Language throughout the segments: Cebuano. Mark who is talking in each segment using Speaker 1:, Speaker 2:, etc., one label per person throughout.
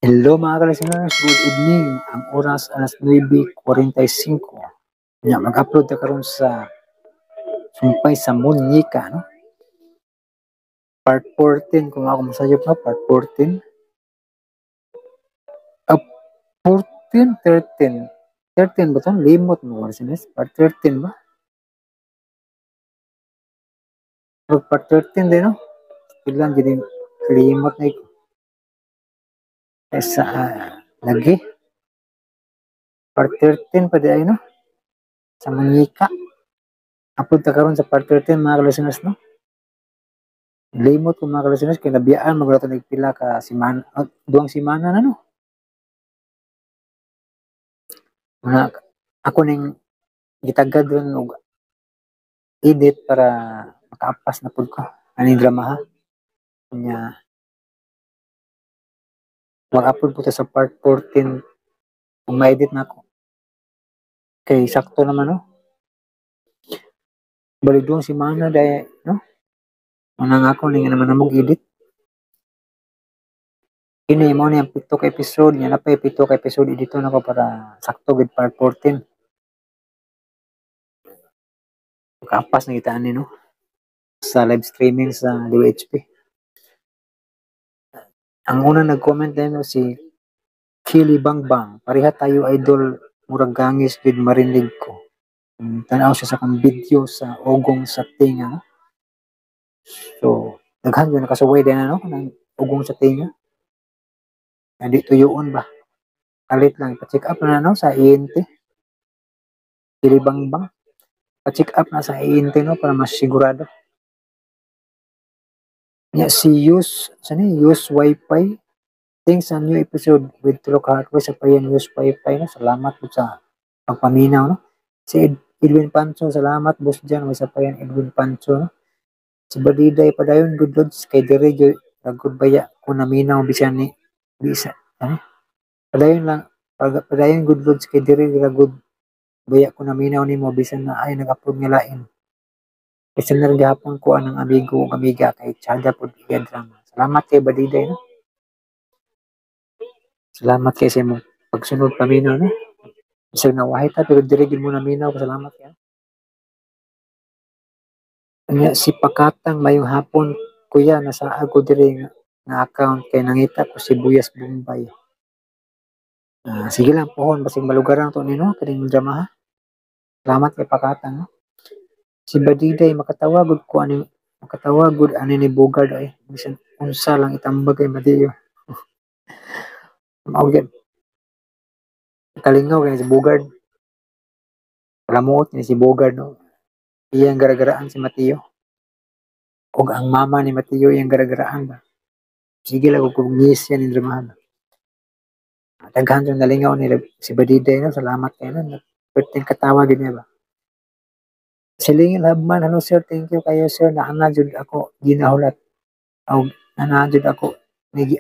Speaker 1: Hello, mga ka-listeners, good evening. Ang oras, alas 9:45. Nya, mag-upload ta karon sa Sumpay sa Munyika, no? Part 14 kung ako masayop, no? Part 14. Ah, 14, 13. 13 ba ito? Limot mo, listeners. Part 13 ba? Pero part 13 din, no? Ilan din limot na iko. Sa lagi. Part 13 pa di ay, no? Sa Munyika. Upload ta karon sa part 13, mga ka-listeners, no? Limot ko, mga ka-listeners, kay nabiyaan maglato nagpila ka simana, 2 simana na, no? Mga ako ning gitagad ron og edit para makaapas na pud ko aning drama, ha. Nya mag-upload po ta sa part 14 kung ma-edit na ako. Kay sakto naman, no? Balik 2 simana dahil, no? Unang ako ning naman namong edit. Kini mo ni ang 7 ka episode nya, napay 7 ka episode edito nako para sakto gid part 14. Makaapas na kita ani, no? Sa live streaming sa DWHP. Ang una nag-comment din, no, si Kili Bangbang. "Pareha tayo, idol, murag gangis gid marinig ko." Tanaw siya sa akong video sa Ugong sa Tinga, no? So, daghan yun nakasuway din, ano, ng Ugong sa Tinga. Hindi tuyoon ba? Kalit lang, pa-check up na, no, sa ENT. Kili Bangbang. Pa-check up na sa ENT, no, para mas sigurado. Nya si Use, saan ni? Use Wi-Fi. "Thanks sa new episode with tulo ka heart sa payan." Use Wi-Fi, no. Salamat po sa pagpaminaw, no. Si Edwin Pancho, "Salamat, boss Jan," may sapayan Edwin Pancho, no. Si Badiday, "Padayon good lods kay dire gyud ragud baya ko naminaw bisan ni bisa ano. Padayon lang, padayon good lods kay dire ragud baya ko naminaw nimo bisan na ay nag-upload nga lain. Listener gihapon ko anang amigo ug amiga kay tsada pod iya drama." Salamat kay Badiday, no. Salamat kay sa imong pagsunod paminaw, no. Bisag nawahi ta pero dire gyud mo naminaw, salamat kay. Nya si Pakatang, "Mayong hapon kuya, nasaag ko diri nga account kay nangita ko sibuyas Bombay." Ah, sige lang pohon basig malugaran to ni, no, kining drama, ha. Salamat kay Pakatang, no. Si Badiday, "Makatawa gud ko ani, makatawa gud ani ni Bogart ay bisan unsa lang itambag kay Mateo." Mao gyud. Kalingaw kay si Bogart. Kalamuot ni si Bogart, no. Iyang garagaraan si Mateo. Og ang mama ni Mateo iyang garagaraan ba. Sige lang kung ngis yan yung dramahan. Daghan yung nalingaw ni si Badiday, no. Salamat kayo, no. Perting katawa gid niya ba. Silingil Habman, "Hello sir, thank you kayo sir, naana jud ako ginahulat. Og naana jud ako ni."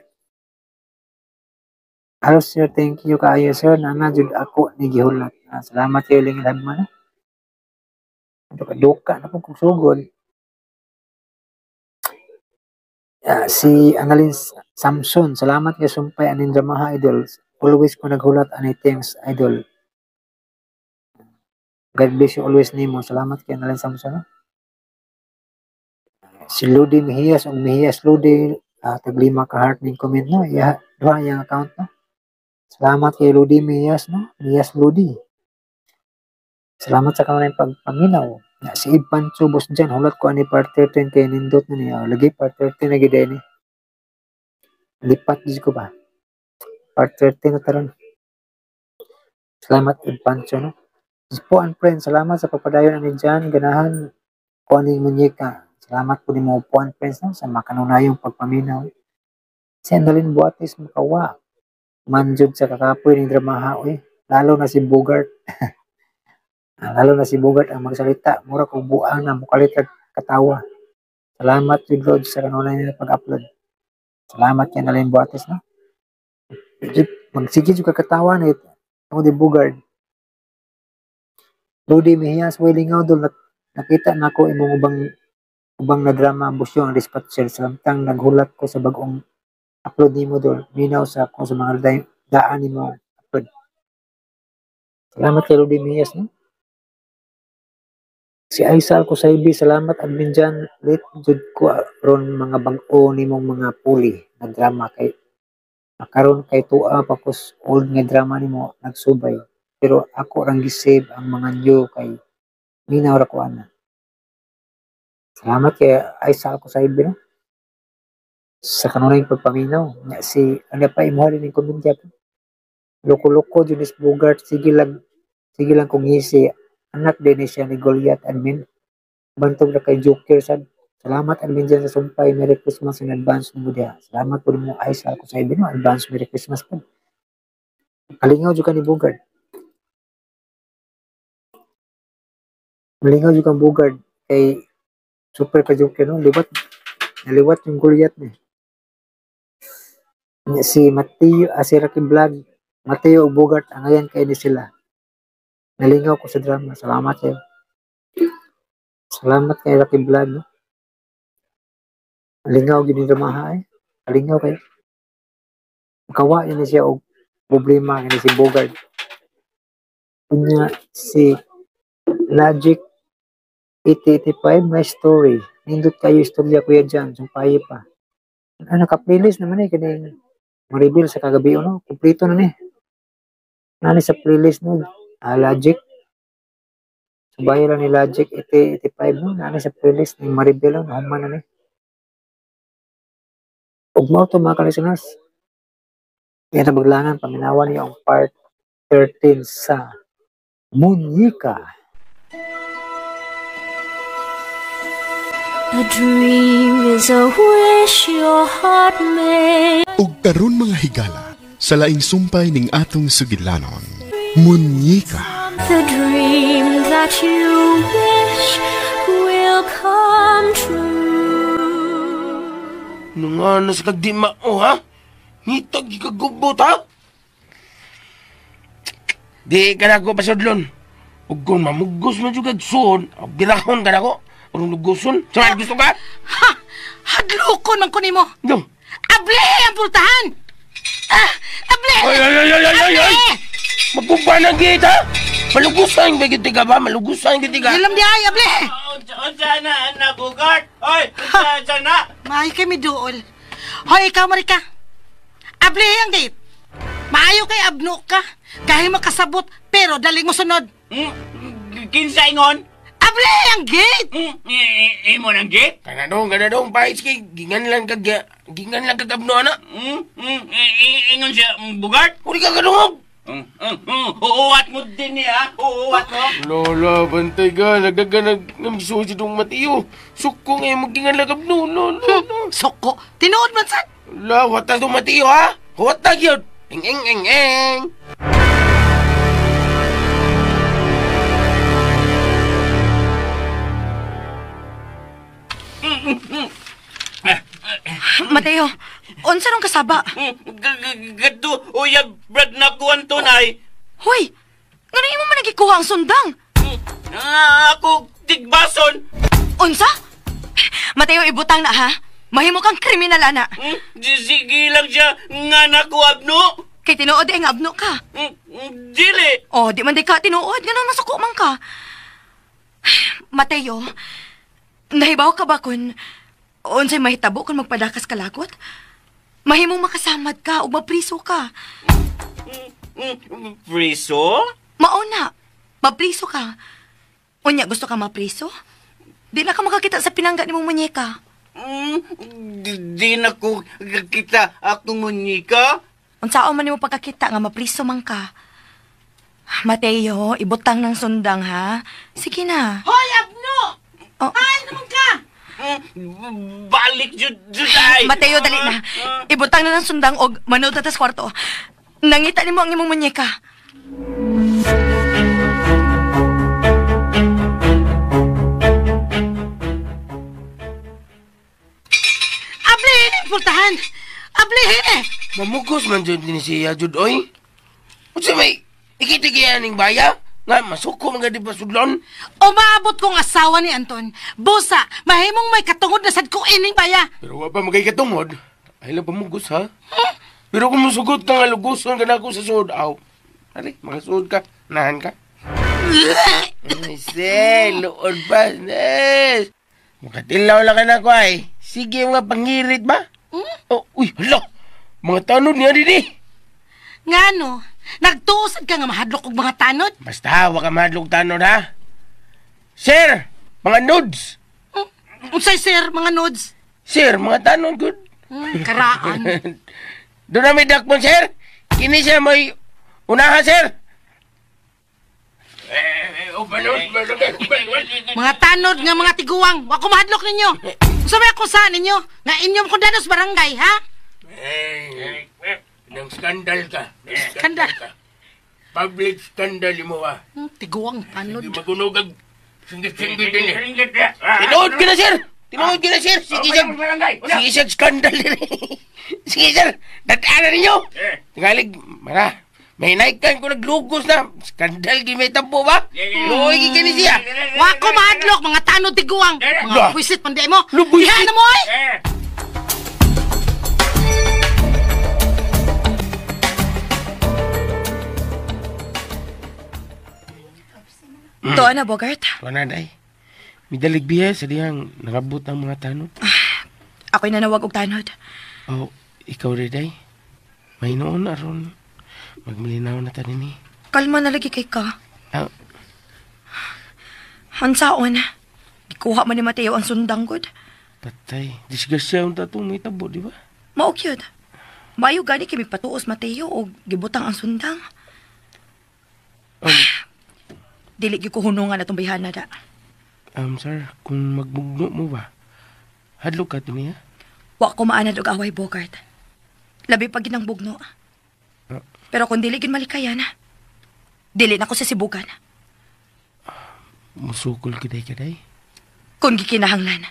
Speaker 1: "Hello sir, thank you kaayo sir, naana jud ako ni gihulat." Ah, salamat kayo, Lingil Habman, no. Duka duka na po kung sugod. Ah, si Annalyn Samson, "Salamat kay sumpay aning dramaha, idol. Always ko naghulat ani, thanks, idol. God bless you always nimo." Salamat kay Annalyn Samson, no? Si Ludi Mejias og Mejias Ludi, tag 5 ka heart ning comment, no. Iya duha iyang account, no. Salamat kay Ludi Mejias, no. Mejias Ludi. Salamat sa kanunay pagpaminaw. Ya, si Ib Pancho, "Boss Jan, hulat ko ani part 13 kay nindot na niya." Lagi part 13 na gid ni. Lipat gid ko ba. Part 13 na taron. Salamat, Ib Pancho, no. Si Puan Friend, "Salamat sa pagpadayon ani Jan, ganahan ko aning munyeka." Salamat po nimo, Puan Friends, no, sa makanunayong pagpaminaw. Si Annalyn Buatis, "Makawa man jud sa kakapoy ning dramaha oy. Lalo na si Bogart. Ah, lalo na si Bogart ang magsalita, mura kog buang na mukalit kag katawa. Salamat jud Lord sa kanunay nga pag-upload." Salamat kay Annalyn Buatis, no. Magsige jud ka katawa ni ako di Bogart. Lodi Mejias, "Way lingaw dol, nakita nako imong ubang ubang na drama, Busyo ang Dispatcher, samtang naghulat ko sa bag-ong upload nimo dol. Minaw sa kung sa mga daan nimo upload. Salamat kay Rudy Mias, no? Si Aisal Kusaybi, salamat admin dyan. Late jud ko ron mga bag-o nimong mga puli na drama kay makaron kay tuwa pa kus old nga drama nimo nagsubay. Pero ako rang gi-save ang mga new kay minaw ra ko ana. Salamat kay Aisal Kusaybi, no? Sa kanunay pagpaminaw. Nya si ano pa imuha din yung comment po. Loko-loko Junis Bogart, sige lang kung ngisi. Anak din siya ni Goliath admin. Bantog na kay Joker sad. Salamat admin dyan sa sumpay. Merry Christmas in advance nimo diha. Salamat po nimo Aisal Kusaybi, no? Advance Merry Christmas po. Kalingaw jud ka ni Bogart. Malingaw jud kang Bogart kay super ka Joker, no? Liwat. Naliwat yung Goliath ni. Si Mateo, si Rocky Vlog, Mateo ug Bogart, angayan kay ni sila. Nalingaw ko sa drama. Salamat kayo. Salamat kay Rocky Vlog, no? Nalingaw gini drama, eh. Nalingaw kayo. Makawa yun siya og problema ni si Bogart. Kunya si Logic 8085, my story. Nindot kayo istorya kuya dyan. Sumpaye pa. Ano, naka-playlist naman eh. Kaning ma-reveal sa kagabi, no? Kompleto na ni. Nani sa playlist, no? Logic. Subayo lang ni Logic 8085, no? Nani sa playlist ni Maribel, no? Nahuman na ni. Ugmaw to mga ka-listeners. Yan ang maglangan. Paminawan niyo ang part 13 sa Munyika.
Speaker 2: A dream is a wish your heart made.
Speaker 3: Ug karon mga higala, sa laing sumpay ning atong sugidlanon, Munyika.
Speaker 2: The dream that you wish will come true.
Speaker 4: Nunganas kag di mao, ha? Ngitag ikagubot, ha? Di ka na ako pasudlon. Ug kung mamugos mo jud kag suon, birahon ka na ako. Urong luguson. Saan gusto ka?
Speaker 5: Ha! Hadlokon man ko nimo.
Speaker 4: No.
Speaker 5: Ablehe ang pultahan! Ah! Ablehe!
Speaker 4: Ay, ay, ay, ay, ay, ay! Magkuba na kita! Malugusan ba kita ba? Malugusan kita ka?
Speaker 5: Ilam di ay, ablehe!
Speaker 6: Unsa na, na, Bogart? Oy, unsa na?
Speaker 5: Maay kay miduol. Hoy, ikaw, Marika. Ablehe ang gate. Maayo kay abno ka. Kahit makasabot, pero dali mo sunod.
Speaker 6: Kinsa ingon?
Speaker 5: Ablehe ang gate!
Speaker 6: Imo ng gate?
Speaker 4: Kanadong, pahit kay gingan lang kag abno, ana.
Speaker 6: Ingon siya, Bogart?
Speaker 4: Uri ka kadungog!
Speaker 6: Uuwat mo din niya, uuwat mo.
Speaker 4: Lola, bantay ka. Nagdagan nagsusi itong Mateo. Suko ngayon maggingan lang abno. No, no, no.
Speaker 5: Suko? Tinuod man sad?
Speaker 4: Lola, watag itong Mateo, ha? Watag yun. Eng, eng, eng, eng.
Speaker 7: Mateo, unsa nung kasaba?
Speaker 6: Gadto, uyab, brad na kuwan tunay.
Speaker 7: Hoy, ngano imo man nagikuha ang sundang?
Speaker 6: Ako, tigbason.
Speaker 7: Unsa? Mateo, ibutang na ha? Mahimo kang kriminal, ana.
Speaker 6: Sige lang siya, nga nako abno.
Speaker 7: Kay tinuod ay nga abno ka.
Speaker 6: Dili.
Speaker 7: Oh, di man di ka tinuod, ngano masuko man ka. Mateo, nahibaw ka ba kun unsay mahitabo kung magpadakas ka lagot? Mahimong makasamad ka o mapriso ka.
Speaker 6: Priso?
Speaker 7: Mauna, mapriso ka. Unya, gusto ka mapriso? Di na ka makakita sa pinangga ni mong munyeka.
Speaker 6: Di na ko kakita akong munyeka.
Speaker 7: Unsaon man nimo pagkakita nga mapriso man ka. Mateo, ibutang ng sundang ha. Sige na.
Speaker 5: Hoy, abno!
Speaker 7: Oh.
Speaker 5: Ay, naman ka!
Speaker 6: Balik jud ay.
Speaker 7: Mateo, dali na. Ibutang na ng sundang og manood na tas kwarto. Nangita nimo ang imong munyeka.
Speaker 5: Ablihin ang pultahan! Ablihin eh!
Speaker 4: Mamugos man jud ni siya jud oy. Unsa may ikitigian ning baya? Nga masuko man gadi pasudlon.
Speaker 5: Umaabot kong asawa ni Anton. Busa, mahimong may katungod na sad ko ining baya.
Speaker 4: Pero wa pa magay katungod. Ay lang pamugos, ha? Pero kung musugot ka nga luguson ka na ako sa suod, aw. Ari, makasuod ka. Nahan ka. Ay, luod ba? Yes. Makatilaw lang ka na ko, ay. Sige, mga pangirit ba? Oh, uy, hala! Mga tanod niya din eh.
Speaker 5: Ngano? Nagtuosad ka nga mahadlok og mga tanod?
Speaker 4: Basta, wag ka mahadlok tanod, ha? Sir, mga nodes.
Speaker 5: Unsay, sir, mga nodes?
Speaker 4: Sir, mga tanod, good.
Speaker 5: Karaan.
Speaker 4: Doon na may dakpon, sir. Kini siya may unahan, sir.
Speaker 5: Mga tanod nga mga tiguang, wa ko mahadlok ninyo. Unsa may ako sa ninyo? Nga inyong ko danos barangay, ha?
Speaker 4: Nang skandal ka.
Speaker 5: Skandal.
Speaker 4: Public scandal mo, ha?
Speaker 5: Tiguang tanod.
Speaker 4: Hindi magunog ang singgit-singgit din eh. Tinuod ka na, sir! Tinuod ka na, sir! Sige, sir! Sige, sir, skandal din eh. Sige, sir! Dataanan ninyo! Tingalig, mara, may naikan ko naglugos na. Skandal, gimay tampo ba? Luoy, gigani siya.
Speaker 5: Wa ko mahadlok, mga tanod tiguang. Mga buwisit, panday mo.
Speaker 4: Lubuisit!
Speaker 5: Iha na mo, eh!
Speaker 7: Tuwa na, Bogart.
Speaker 4: Tuwa na, day. Midalig biya sa diyang nakabot ang mga tanod.
Speaker 7: Ako'y nanawag og tanod.
Speaker 4: Oh, ikaw rin, day. May noon, aron. Magmalinaw na tanin eh.
Speaker 7: Kalma na lagi kay ka.
Speaker 4: Ah.
Speaker 7: Ansaon. Gikuha man ni Mateo ang sundang, good.
Speaker 4: Patay. Disgrasya ang tatong may tabo, di ba?
Speaker 7: Mao gyud. Mayo gani kay mipatuos Mateo og gibutang ang sundang. Dili gyud ko hunungan atong bayhana da.
Speaker 4: Sir, kung magbugno mo ba, hadlok ka to niya?
Speaker 7: Wa ko maanad og away, Bogart. Labi pa ginang bugno. Pero kung dili gyud malikayan, dili na ko sa sibugan.
Speaker 4: Musukol kiday kaday?
Speaker 7: Kung gikinahanglan,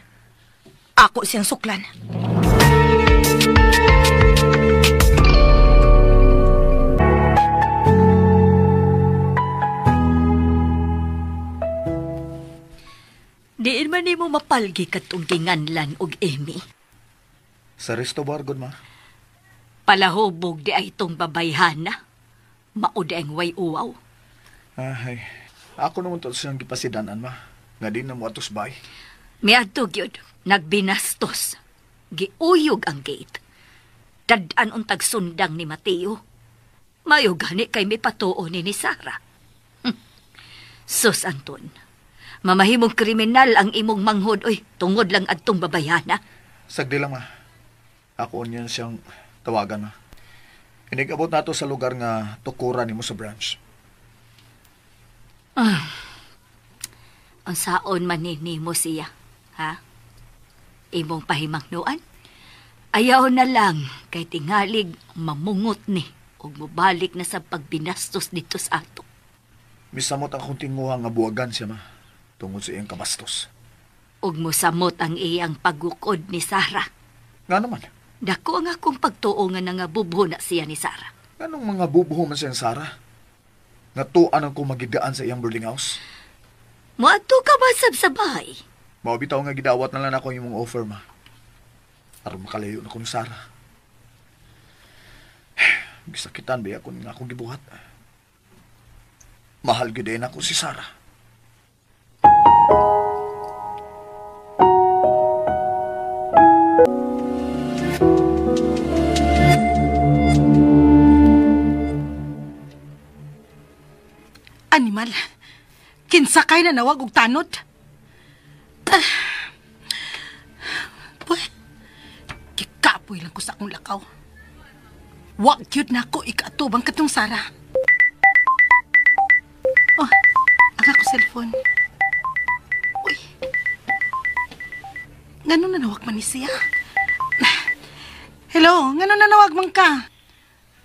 Speaker 7: ako siyang suklan.
Speaker 2: Diin man nimo mapalgi katong ginganlan og Amy.
Speaker 8: Sa resto bar, good ma.
Speaker 2: Palahubog di ay itong babayhana. Mao di ang way uwaw.
Speaker 8: Ay, ako naman to siyang gipasidanan, ma. Nga di na mo atos bay.
Speaker 2: Miadto gyud, nagbinastos. Giuyog ang gate. Dad-an untag sundang ni Mateo. Mayo gani kay may patuo ni Sara. Sus, Anton. Mamahimong kriminal ang imong manghod, oy, tungod lang adtong babayhana.
Speaker 8: Sagdi lang, ma. Ako niyan siyang tawagan, ma. Inigabot nato sa lugar nga tukuran nimo sa branch.
Speaker 2: Ang saon man nimo siya, ha? Imong pahimangnuan? Ayaw na lang kay tingalig mamungot ni ug mobalik na sa pagbinastos dito sa ato.
Speaker 8: Misamot ang akong tinguha nga buwagan siya, ma. Tungod sa iyang kabastos.
Speaker 2: Ug mosamot ang iyang pagukod ni Sara.
Speaker 8: Nga naman?
Speaker 2: Dako ang akong pagtuo nga nangabubho na siya ni Sara.
Speaker 8: Anong mga bubuho man siyang Sara? Natuan ang kumagidaan sa iyang boarding house?
Speaker 2: Moadto ka ba sab sa bahay?
Speaker 8: Mao bitaw nga gidawat na lang ako imong offer, ma. Aron makalayo na ko ni Sara. Gisakitan ba ako nga akong gibuhat? Mahal gyud ako si Sara.
Speaker 5: Animal, kinsa kay na nawag og tanod? Puy, kikapoy lang ko sa akong lakaw. Wa gyud na ako ikaatubang katong Sara. Oh, ang ako cellphone. Uy, ngano nanawag man ni siya? Hello, ngano nanawag man ka?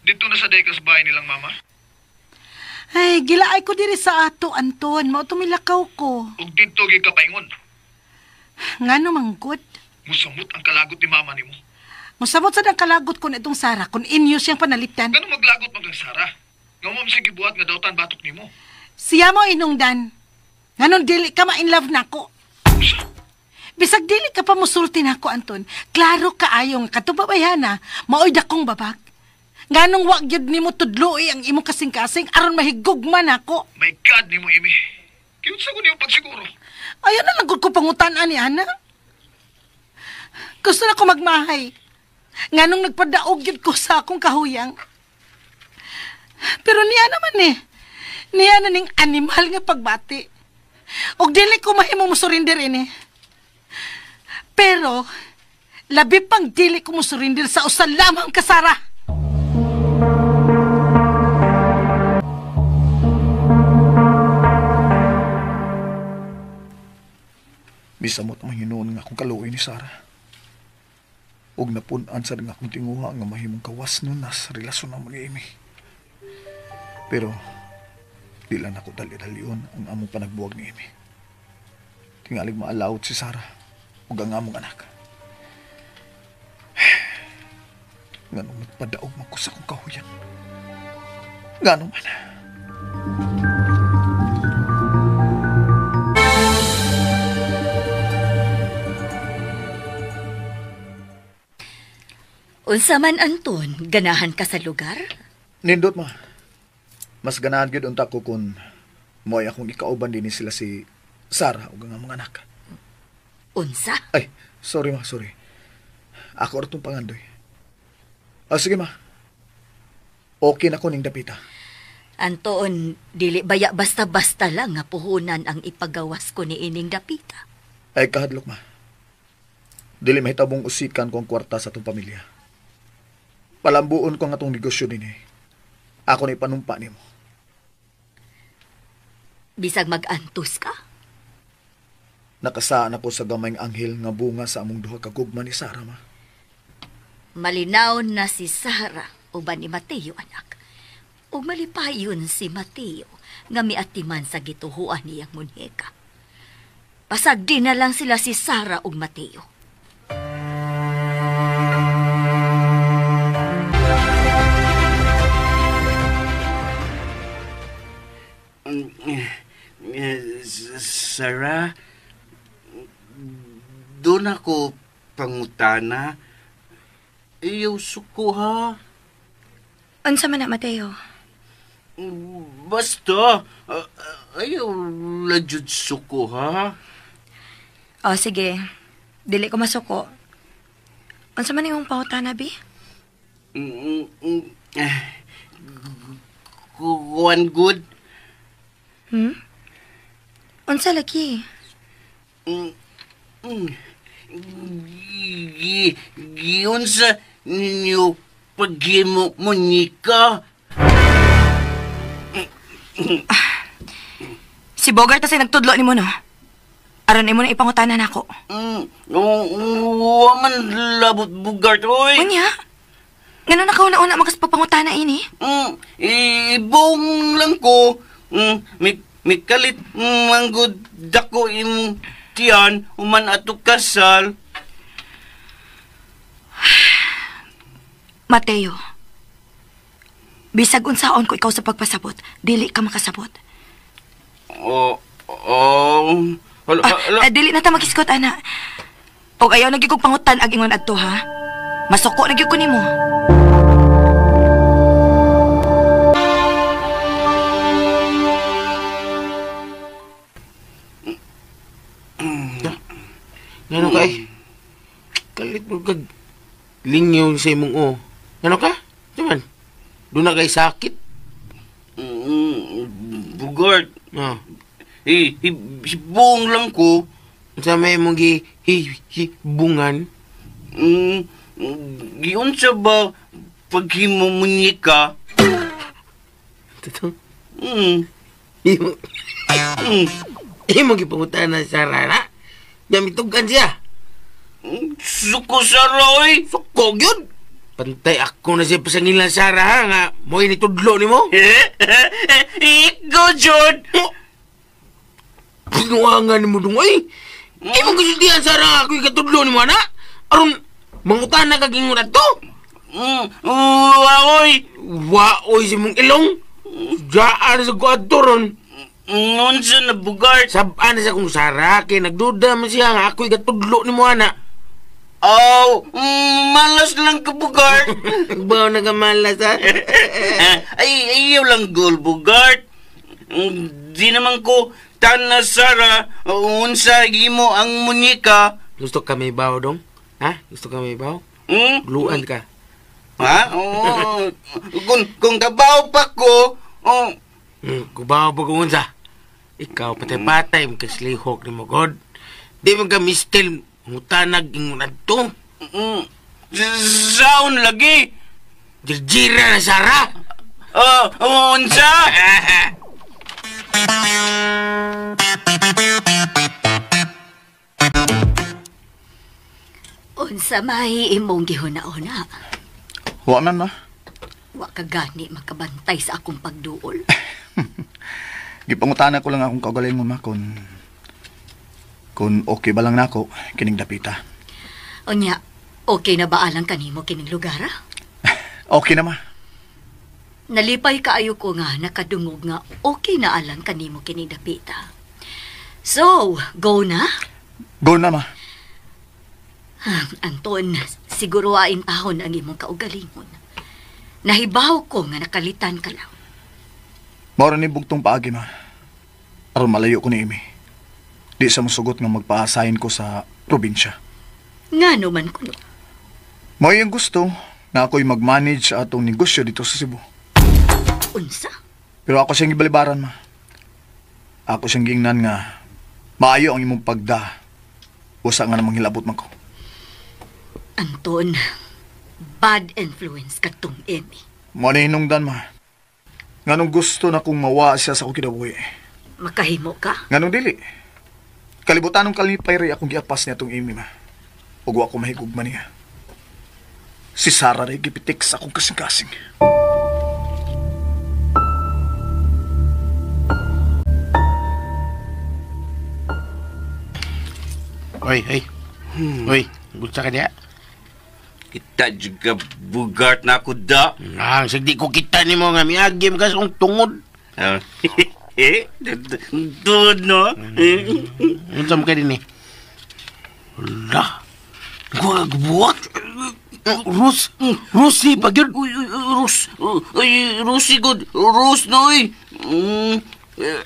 Speaker 8: Dito na sa Dekas bahay nilang mama.
Speaker 5: Ay, gilaay ko diri sa ato, Anton. Mao tumilakaw ko.
Speaker 8: Ug didto gyud ka paingon.
Speaker 5: Ngano manggod?
Speaker 8: Musamot ang kalagot ni mama nimo.
Speaker 5: Musamot sad ang kalagot ko na itong Sara kung inyo siyang panalitan.
Speaker 8: Ngano maglagot man kang Sara? Nga mo siya gibuhat nga dautan batok nimo.
Speaker 5: Siya mo inungdan. Nganon dili ka ma-in love nako.
Speaker 8: Usa?
Speaker 5: Bisag dili ka pa musulti nako, Anton. Klaro kaayo nga katong babayhana, maoy dakong babag. Nganong wa gyud nimo tudloi ang imong kasing-kasing aron mahigugma nako.
Speaker 8: My God nimo, Amy. Kinsa ko nimo pagsiguro?
Speaker 5: Ayaw na lang gud ko pangutan-an ni ana. Gusto na ko magmahay. Nganong nagpadaog gyud ko sa akong kahuyang. Pero niya naman eh. Niya na ning animal nga pagbati. Og dili ko mahimo mosurrender ini. Pero labi pang dili ko mosurrender sa usa lamang ka, Sara.
Speaker 8: Misamot ang hinuon nga akong kaluoy ni Sara. Og napun-an sad nga akong tinguha nga mahimong kawas nun sa relasyon namo ni Amy. Pero di lang ako dali-dalion ang among panagbuwag ni Amy. Tingalig maalawot si Sara ug ang among anak. Nganong nagpadaog man ko sa akong kahuyan. Ngano man.
Speaker 2: Unsa man, Anton, ganahan ka sa lugar?
Speaker 8: Nindot, ma. Mas ganahan gyud unta ko kung mo'y akong ikauban din sila si Sara ug ang among anak.
Speaker 2: Unsa?
Speaker 8: Ay, sorry ma, sorry. Ako ra tong pangandoy. Ah, sige ma. Okay na ko ning dapita.
Speaker 2: Anton, dili baya basta-basta lang nga puhunan ang ipagawas ko ni ining dapita.
Speaker 8: Ay, kahadlok ma. Dili mahitabong usikan ko ang kwarta sa atong pamilya. Palambuon ko ang atong negosyo din eh. Ako na ipanumpa nimo.
Speaker 2: Bisag mag-antos ka?
Speaker 8: Nakasaan ako sa gamayng anghel nga bunga sa among duha ka gugma ni Sara, ma.
Speaker 2: Malinaw na si Sara uban ni Mateo, anak. Ug malipayon si Mateo nga miatiman sa gituhuan niyang munyeka. Pasag di na lang sila si Sara ug Mateo.
Speaker 6: Sarah, doon ako pangutana. Iyaw suko ha.
Speaker 7: Unsa man na, Mateo?
Speaker 6: Basta, ayaw la jud suko ha.
Speaker 7: O sige, dili ko masuko. Unsa man imong pangutana, bi?
Speaker 6: One good.
Speaker 7: Unsa lagi?
Speaker 6: Giunsa ninyo paghimo munyika.
Speaker 7: Si Bogart kasi nagtudlo ni mo, no? Aron imo na ipangutanan ako.
Speaker 6: Wa man labot Bogart, oy.
Speaker 7: Unya? Ngano nakauna-una magaspagpangutana ini?
Speaker 6: Ibong lang ko. Mikalit manggod dako imong tiyan human ato kasal.
Speaker 7: Mateo, bisag unsaon ko ikaw sa pagpasabot, dili ka makasabot.
Speaker 6: Hala.
Speaker 7: Dili na ta magiskot, ana. Og ayaw na gyud kog pangutan ag ingon adto, ha? Masuko na gyud ko nimo.
Speaker 4: Ngano ka eh? Kalit mo kag lingyaw sa imong o. Ngano ka? Diman, doon na kay sakit.
Speaker 6: Bugart.
Speaker 4: Ah.
Speaker 6: Hibong lang ko.
Speaker 4: Sa may mong gihibungan?
Speaker 6: Giunsa ba paghimo munyika?
Speaker 4: Totoo? Imo gipangutan na sa rara? Gamitugan siya.
Speaker 6: Suko Sara, oy.
Speaker 4: Suko gyud. Pantay ako na siya pasangilan Sara, ha, nga mo'y nitudlo nimo.
Speaker 6: Ikaw, John.
Speaker 4: Pinuangan nimo dong, oy. Imo gisultihan Sara ako'y katudlo nimo, ana. Aron mangutan na kag ingon adto.
Speaker 6: Waoy.
Speaker 4: Waoy si mong ilong. Jaan sa kuadto ron.
Speaker 6: Unsa na, Bugart?
Speaker 4: Sabaan na siya kung Sara, kay nagduda man siya nga ako'y gatudlo ni mo, ana.
Speaker 6: Aw, malas lang ka, Bugart.
Speaker 4: Baw na ka malas, ha?
Speaker 6: Ay, ayaw lang goal, Bugart. Di naman ko tana, Sara, unsa imo ang munyika.
Speaker 4: Gusto ka may baw, dong? Ha? Gusto ka may baw?
Speaker 6: Hmm?
Speaker 4: Luan ka.
Speaker 6: Ha? Oo. Kung kabaw pa ko, oh.
Speaker 4: Kubaw pa kung unsa. Ikaw, patay-patay, magkaslihok ni mo, God. Di man ka mistil, mutanag, ingunad to.
Speaker 6: Sound lagi.
Speaker 4: Jirjira na, Sara.
Speaker 6: Oh, unsa?
Speaker 2: Unsa may imong gihuna-una?
Speaker 8: Wa man, ma.
Speaker 2: Wa ka gani makabantay sa akong pagduol.
Speaker 8: Gipangutana ko lang akong kaugalingon, ma, kung okay ba lang nako kining dapita.
Speaker 2: Unya, okay na ba alang kanimo kining lugar, ha?
Speaker 8: Okay na, ma.
Speaker 2: Nalipay kaayo ko nga nakadungog nga okay na alang kanimo kining dapita. So, go na?
Speaker 8: Go na, ma.
Speaker 2: Anton, siguro ain tahon ang imong kaugalingon. Nahibaw ko nga nakalitan ka lang.
Speaker 8: Maura ni bugtong paagi, ma. Aron malayo ko ni Amy. Di sa musugot nga magpaasahin ko sa probinsya.
Speaker 2: Nga naman kuno.
Speaker 8: Mao yung gusto na ako'y mag-manage sa atong negosyo dito sa Cebu.
Speaker 2: Unsa?
Speaker 8: Pero ako siyang gibalibaran, ma. Ako siyang gingnan nga maayo ang imong pagda. Usa nga namang hilabot man ko.
Speaker 2: Anton, bad influence katong Amy.
Speaker 8: Mo na hinungdan, ma. Nganong gusto na kong mawa siya sa akong kinabuhi.
Speaker 2: Makahimo ka?
Speaker 8: Nganong dili. Kalibutan ng kalipay rin akong giapas niya itong Amy, ma. Ug wa ko mahigugma niya. Si Sarah rin gipitik sa akong kasing-kasing.
Speaker 4: Oy, oy. Oy, gusto ka niya?
Speaker 6: Kita juga Bugart na ako da.
Speaker 4: Ah, sagdi ko kita ni mo nga miagim ka sa akong tungod.
Speaker 6: Tungod, no?
Speaker 4: Unsa mo ka din eh? Wala. Buwak. Rus. Rusi pa gyud.
Speaker 6: Uy, Rus. Uy, Rusi good. Rus, no, uy.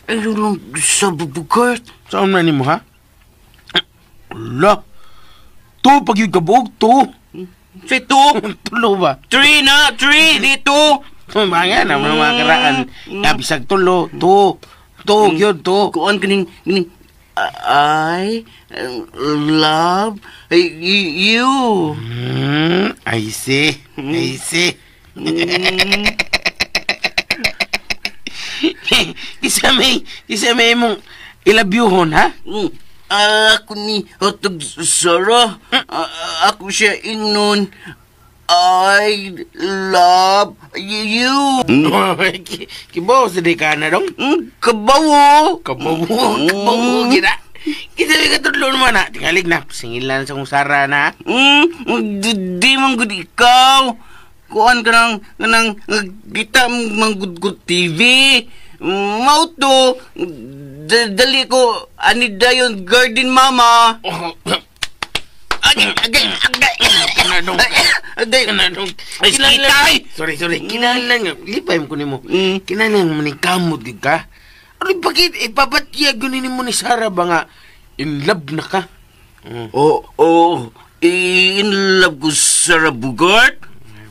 Speaker 6: Ayun lang sa Bugart.
Speaker 4: Saan na ni mo, ha? Wala. To, pag yun kabuog, to.
Speaker 6: Say two.
Speaker 4: Tulo ba?
Speaker 6: Three na, three, dito.
Speaker 4: Mga na, mga karaan. Kabisag tulo, to. To, yun, to.
Speaker 6: Kuan kaning, I love you.
Speaker 4: I see. I see. Isa may mong ilabyuhon, ha?
Speaker 6: Ako ni Hotog Sarah. Ako siya ingnon. I love you.
Speaker 4: Kibaw sa di ka na dong?
Speaker 6: Kabawo.
Speaker 4: Kabawo. Kabawo, gina. Kita may katudlo naman na. Tingalig na. Singilan sa kong Sarah na.
Speaker 6: Di man gud ikaw. Kuan ka ng kita manggudgud TV. Mau to. Dali ko, ani dayon garden mama. Agay, agay, agay.
Speaker 4: Kanadong.
Speaker 6: Agay.
Speaker 4: Kanadong.
Speaker 6: Ay,
Speaker 4: Sorry, sorry. Kinahanglan nga. Lipay mo ko nimo. Kinahanglan mo ni kamot gid ka. Ano bakit ipapatyag yun ni mo ni Sarah ba nga in love na ka?
Speaker 6: Oo, in love ko Sarah Bugart.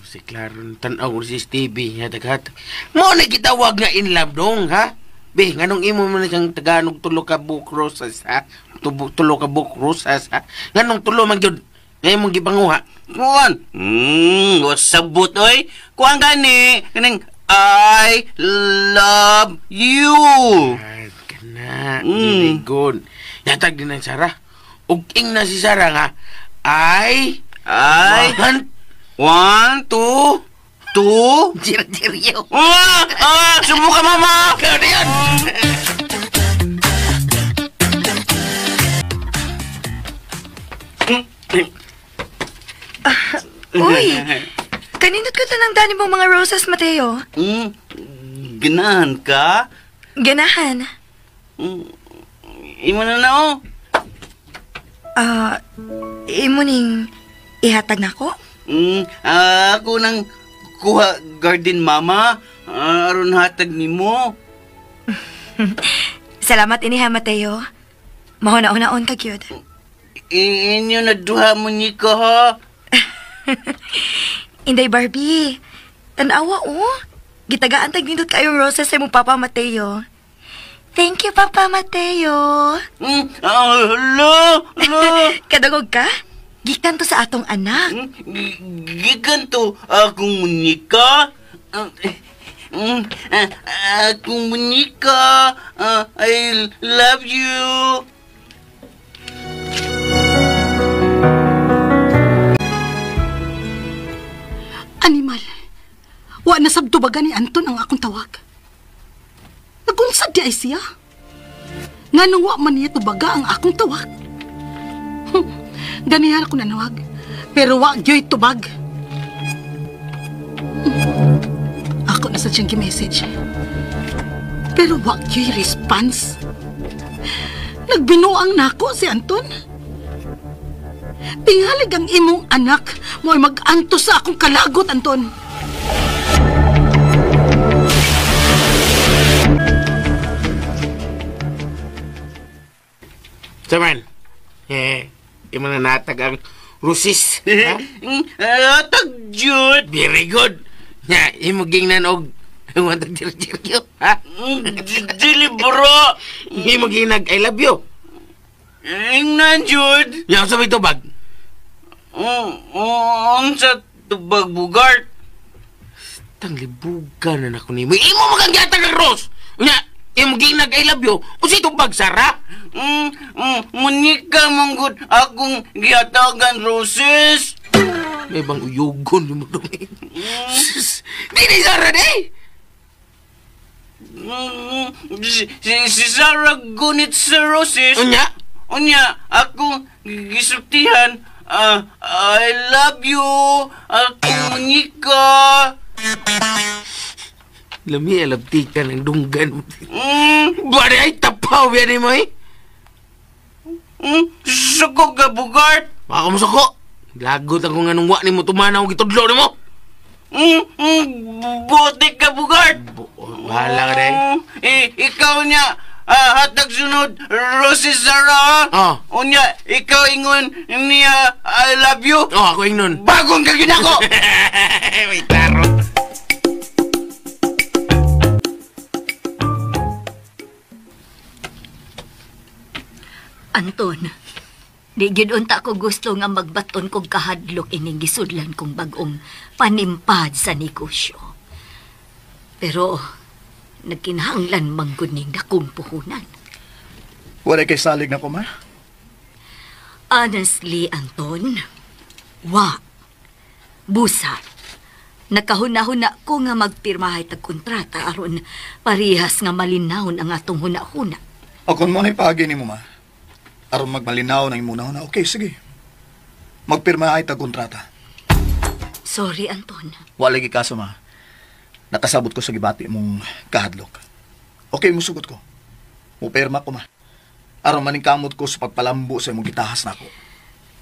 Speaker 4: Si Claro, tanaw ko si Stevie. Hatag-hatag. Mo na gitawag nga in love dong, ha? Be, nganong imo man siyang Tagalog tulo ka buok rosas, ha? Tulo ka buok rosas, ha? Nganong tulo man gyud? Ngayon mong gipanguha.
Speaker 6: Kuan. Wasabot, oy. Kuan gani. Kaning, I love you.
Speaker 4: Ay, kana. Very good. Yatag din ang Sarah. Ug ing na si Sarah nga, I want
Speaker 6: 1, 2,
Speaker 4: Jir-jiryo.
Speaker 6: Subo ka, mama!
Speaker 4: Ikaw na yun!
Speaker 7: Uy! Kanindot ko tanang dani mong mga rosas, Mateo.
Speaker 6: Ganahan ka?
Speaker 7: Ganahan.
Speaker 6: Imo na na, oh.
Speaker 7: Imo ning ihatag na ko?
Speaker 6: Ako nang kuha, Garden Mama. Aron hatag nimo.
Speaker 7: Salamat ini ha, Mateo. Mahuna-unaon ka, gyud.
Speaker 6: Inyo na duha mo ni ka, ha?
Speaker 7: Inday Barbie, tanawa, oh. Gitagaan tag nindot kayong roses sa imong Papa Mateo. Thank you, Papa Mateo.
Speaker 6: Hala, hala.
Speaker 7: Kadagog ka? Gikan to sa atong anak.
Speaker 6: Gikan to akong munika. Akong munika. I love you.
Speaker 5: Animal, wa na sabtubagan ni Anton ang akong tawag. Nagunsad di ay siya. Nganong wa man niya tubaga ang akong tawag. Ganihan ako nanawag, pero wa gyoy tubag. Ako na sa siyang gi-message. Pero wa gyoy response. Nagbinuang nako si Anton. Tingalig ang imong anak mo'y mag-anto sa akong kalagot, Anton.
Speaker 4: Saman, imo na natag ang rusis.
Speaker 6: Atag, Jude.
Speaker 4: Very good. Nya, imo gingnan og wantag jirjiryo. Ha?
Speaker 6: Dili, bro.
Speaker 4: Imo ginag I love you.
Speaker 6: Ingnan, Jude.
Speaker 4: Nya, sa may tubag?
Speaker 6: Ang sa tubag, Bugart.
Speaker 4: Tanglibugan na nako nimo. Imo magangyatag ang ros. Nya, imo ginag I love you. Unsay tubag, Sara?
Speaker 6: Munika manggod akong giatagan roses.
Speaker 4: May bang uyugon mo dong. Dili Sara di.
Speaker 6: Si Sara gunit sa roses.
Speaker 4: Unya?
Speaker 6: Unya, akong gisultihan. I love you. Akong munika.
Speaker 4: Lami alabtikan ang dunggan. Bari ay tapaw yan mo eh.
Speaker 6: Suko ka, Bugart.
Speaker 4: Baka mo suko. Lagot ako nga nung wa ni mo tumanaw gitudlo ni mo.
Speaker 6: Bote ka, Bugart.
Speaker 4: Bahala ka rin.
Speaker 6: Ikaw niya, hatag sunod, Rosie Sara.
Speaker 4: Oh.
Speaker 6: Unya, ikaw ingon niya, I love you.
Speaker 4: Oh, ako ingnon.
Speaker 6: Bagong kagin ako.
Speaker 4: May klaro.
Speaker 2: Anton, di gyud unta ko gusto nga magbaton kog kahadlok ining gisudlan kong bag-ong panimpad sa negosyo. Pero nagkinahanglan manggod ning dakong puhunan.
Speaker 8: Wala kay salig na ko, ma?
Speaker 2: Honestly, Anton, wa. Busa, nakahuna-huna ko nga magpirmahay tag kontrata aron parehas nga malinawon ang atong huna-huna.
Speaker 8: O kung mo na'y paagi ni mo, ma, aron magmalinaw ng imong na, okay, sige. Magpirma ay tag-kontrata.
Speaker 2: Sorry, Anton.
Speaker 8: Wala lagi kaso, ma. Nakasabot ko sa gibati mong kahadlok. Okay, musugot ko. Mupirma ko, ma. Aron maningkamot ko sa pagpalambo sa imong gitahas nako.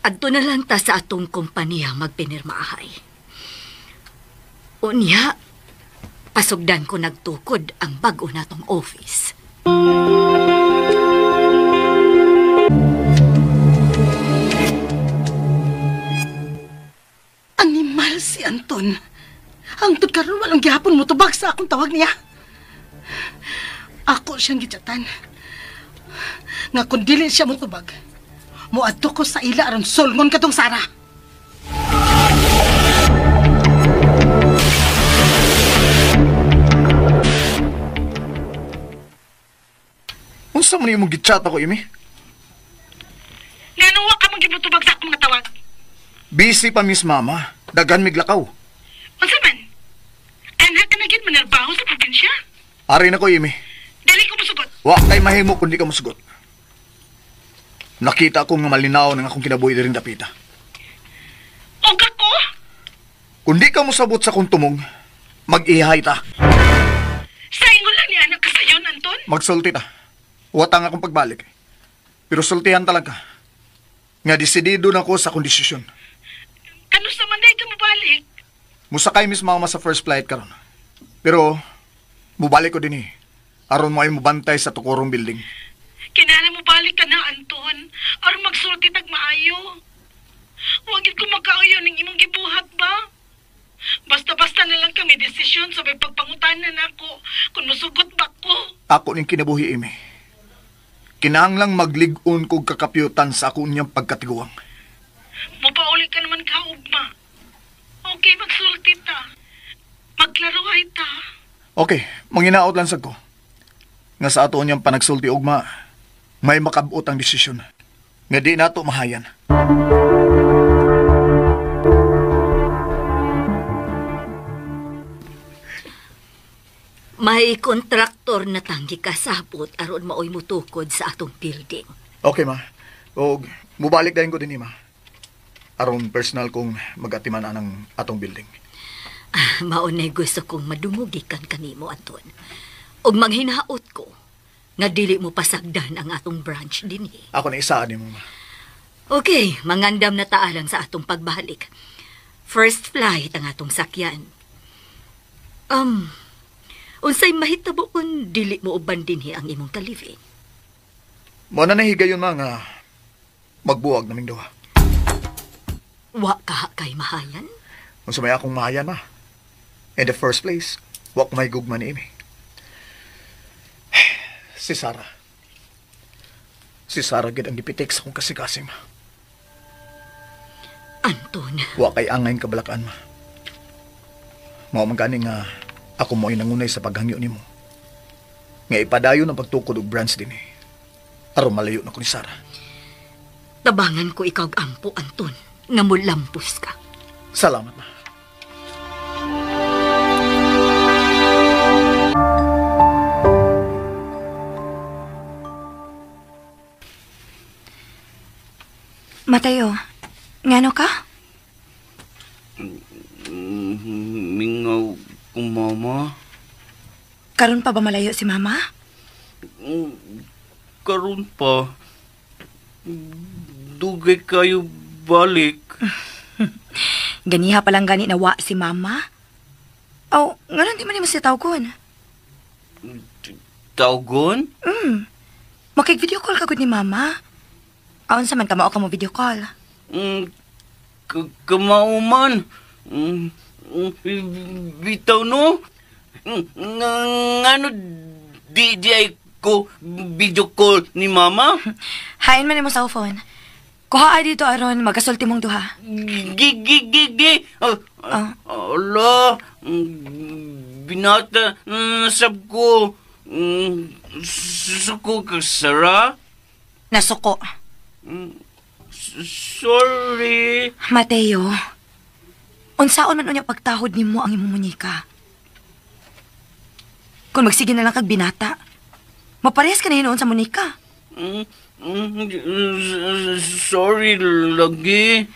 Speaker 2: Adto na lang ta sa atong kompanya magpinirmaahay. Unya, pasugdan ko nagtukod ang bag-o natong office.
Speaker 5: Animal si Anton. Hangtod karon walang gihapon mo tubag sa akong tawag niya. Ako siyang gitsatan. Nga kung dili siya mo tubag, moadto ko sa ila aron solngon katong Sara.
Speaker 8: Unsa man imong gitchat ako, Imi?
Speaker 5: Ngano wa ka man gimutubag sa akong mga tawag?
Speaker 8: Busy pa, Miss Mama. Daghan miglakaw.
Speaker 5: Unsa man? Anak ka na gyud manarbaho sa probinsya?
Speaker 8: Ari na ko, Imi.
Speaker 5: Dili ko mosugot.
Speaker 8: Wa kay mahimo kun di ka mosugot. Nakita ko nga malinaw ng akong kinabuhi diring dapita.
Speaker 5: Og ako?
Speaker 8: Kung di ka mosabot sa akong tumong, mag-ihay ta.
Speaker 5: Sa ingon lang ni anak ka sayon, Anton?
Speaker 8: Magsulti ta. Watang akong pagbalik. Pero sultihan talaga. Nga desidido na ko sa akong desisyon.
Speaker 5: Kanusa man day ka mobalik?
Speaker 8: Musakay Miss Mama sa first flight karon. Pero mubalik ko din eh. Aron mo ay mubantay sa tukorong building.
Speaker 5: Kinahanglan mobalik ka na, Anton. Aron magsulti tag maayo. Huwag ko magkauyo ning imong gibuhat ba? Basta-basta na lang kami desisyon sa may pagpangutanan nako kung musugot ba ko.
Speaker 8: Ako ning kinabuhi, Amy. Kinahanglang maglig-on kog kakapyutan sa ako niyang pagkatiguang.
Speaker 5: Mupauli ka naman ka, ugma. Okay, magsulti ta. Magklaruhay ta.
Speaker 8: Okay, manginaot lang sad ko. Nga sa ato niyang panagsulti ugma, may makabot ang desisyon. Nga di nato mahayan.
Speaker 2: May kontraktor na tanggi kasabot aron maoy mutukod sa atong building.
Speaker 8: Okay, ma. Og mubalik dayon ko dinhi, ma. Aron personal kong magatiman anang atong building.
Speaker 2: Ah, mao na gusto kong madungugikan kanimo, Anton. Og manghinaot ko nga dili mo pasagdan ang atong branch dinhi.
Speaker 8: Ako na isaan nimo, ma.
Speaker 2: Okay, mangandam na taalang sa atong pagbalik. First flight ang atong sakyan. Unsay mahitabo kung dili mo uban dinhi ang imong kaliving?
Speaker 8: Mo na nahigayon, ma, nga magbuwag naming duha.
Speaker 2: Wa ka kay mahayan?
Speaker 8: Unsa may akong mahayan, ma? In the first place, wa ko may gugma ni Amy. Si Sarah. Si Sarah gid ang gipitik sa akong kasing-kasing, ma.
Speaker 2: Anton.
Speaker 8: Wa kay angay kabalakaan, ma. Mao man gani nga ako mo'y nangunay sa paghangyo nimo. Nga ipadayon ang pagtukod og branch dinhi. Aron malayo na ko ni Sarah.
Speaker 2: Tabangan ko ikaw ampo, Anton, nga mulampos ka.
Speaker 8: Salamat, ma.
Speaker 7: Mateo, ngano ka?
Speaker 6: Mingaw ko, Mama.
Speaker 7: Karon pa ba malayo si Mama?
Speaker 6: Karon pa. Dugay kayo balik.
Speaker 7: Ganiha palang gani na wa si Mama. Aw, nganon di man nimo siya tawgon?
Speaker 6: Tawgon?
Speaker 7: Makig-video call ka gud ni Mama. Aon sa man kamao ka mo video call?
Speaker 6: Kamao man. Bitaw no? Ngano di ay ko video call ni Mama?
Speaker 7: Hain man nimo cellphone. Kuha ay dito aron magasulti mong duha.
Speaker 6: Gi. Ala, binata nasab ko. Suko ka, Sarah?
Speaker 7: Nasuko.
Speaker 6: Sorry.
Speaker 7: Mateo, unsaon man unya pagtahod nimo ang imong munyika? Kung magsige na lang kag binata, maparehas ka na hinuon sa munyika.
Speaker 6: Sorry, lagi.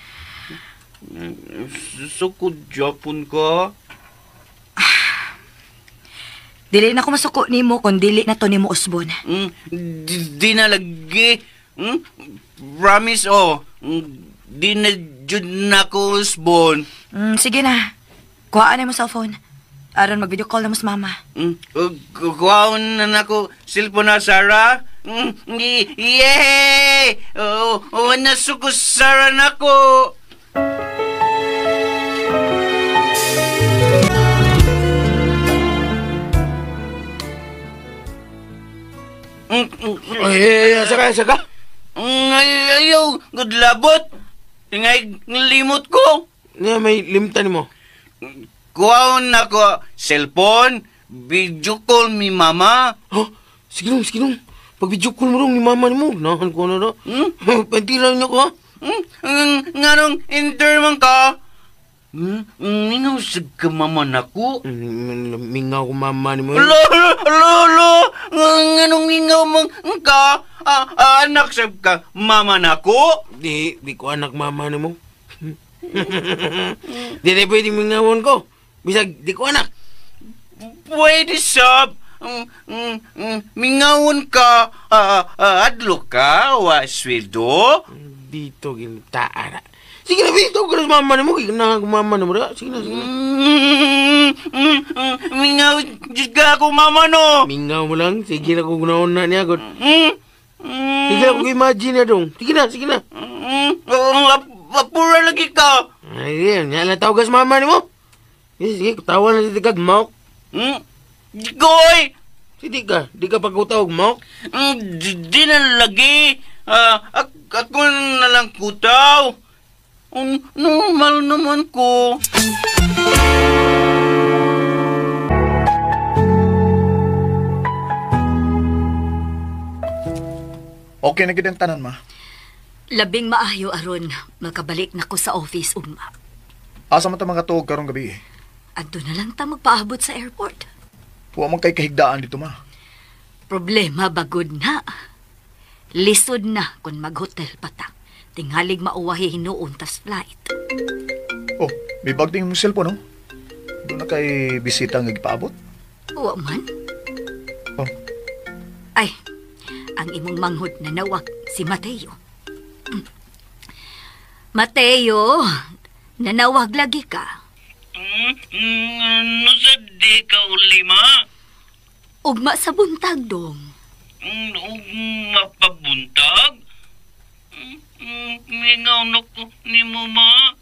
Speaker 6: Suko Japon ka?
Speaker 7: Dili na ko masuko nimo kung dili na to nimo usbon.
Speaker 6: Di na lagi. Promise, oh. Di na jud na ko usbon.
Speaker 7: Sige na. Kuhaan na mo cellphone. Aron mag-video call na mo sa mama.
Speaker 6: Kuhaan na nako cellphone na, Sarah. Yay! Oh, nasuko Sarah nako.
Speaker 4: Ay, saka.
Speaker 6: Ayaw, good labot. Tingay, limot ko.
Speaker 4: Nga, may limtan mo.
Speaker 6: Kuhaon na ko, cellphone, video call mi mama.
Speaker 4: Huh? Sige nung. Pag video call mo rin ni mama ni mo, nahan ko na na. Pantira niya ko, ha?
Speaker 6: Nganong inter man ka? Mingaw sa ka mama na ko.
Speaker 4: Mingaw ko mama ni mo.
Speaker 6: Lolo, nganong mingaw man ka? Anak sa ka mama na ko?
Speaker 4: Di ko anak mama ni mo. Di na pwede mingawon ko. Bisag, di ko anak.
Speaker 6: Pwede, sab. Mingawon ka, adlo ka, wa sweldo?
Speaker 4: Dito, gintaara. Sige na, dito ka na sa mama mo. Kaya na mama mo. Sige na, sige na.
Speaker 6: Mingaw, Diyos ka ako, mama no.
Speaker 4: Mingaw mo lang. Sige na kung gunaon na niya. Sige na kung imagine na dong. Sige na, sige na.
Speaker 6: Apura lagi ka.
Speaker 4: Ay, yan. Yan tawag ka sa mama ni mo. Sige, kutawa na dito kag maok.
Speaker 6: Goy!
Speaker 4: Sige ka. Di ka pagkutawag maok.
Speaker 6: Di na lagi. Ako na lang kutaw. Normal naman ko.
Speaker 8: Okay na gid ang tanan, ma.
Speaker 2: Labing maayo aron makabalik na ko sa office ugma.
Speaker 8: Asa man ta mga tuog karong gabi?
Speaker 2: Adto na lang ta magpaabot sa airport.
Speaker 8: Wa man kay kahigdaan dito, ma.
Speaker 2: Problema bagod na. Lisod na kung maghotel pa ta. Tingalig mauwahi hinuon tas flight.
Speaker 8: Oh, may bag din yung cellphone, no? Doon na kay bisita nga gipaabot?
Speaker 2: Wa man.
Speaker 8: Oh.
Speaker 2: Ay, ang imong manghod na nawag si Mateo. Mateo, nanawag lagi ka.
Speaker 6: Ano sa di ka uli, ma?
Speaker 2: Ugma sa buntag, dong.
Speaker 6: Ugma pa buntag? Mingaw na ko ni mo, ma.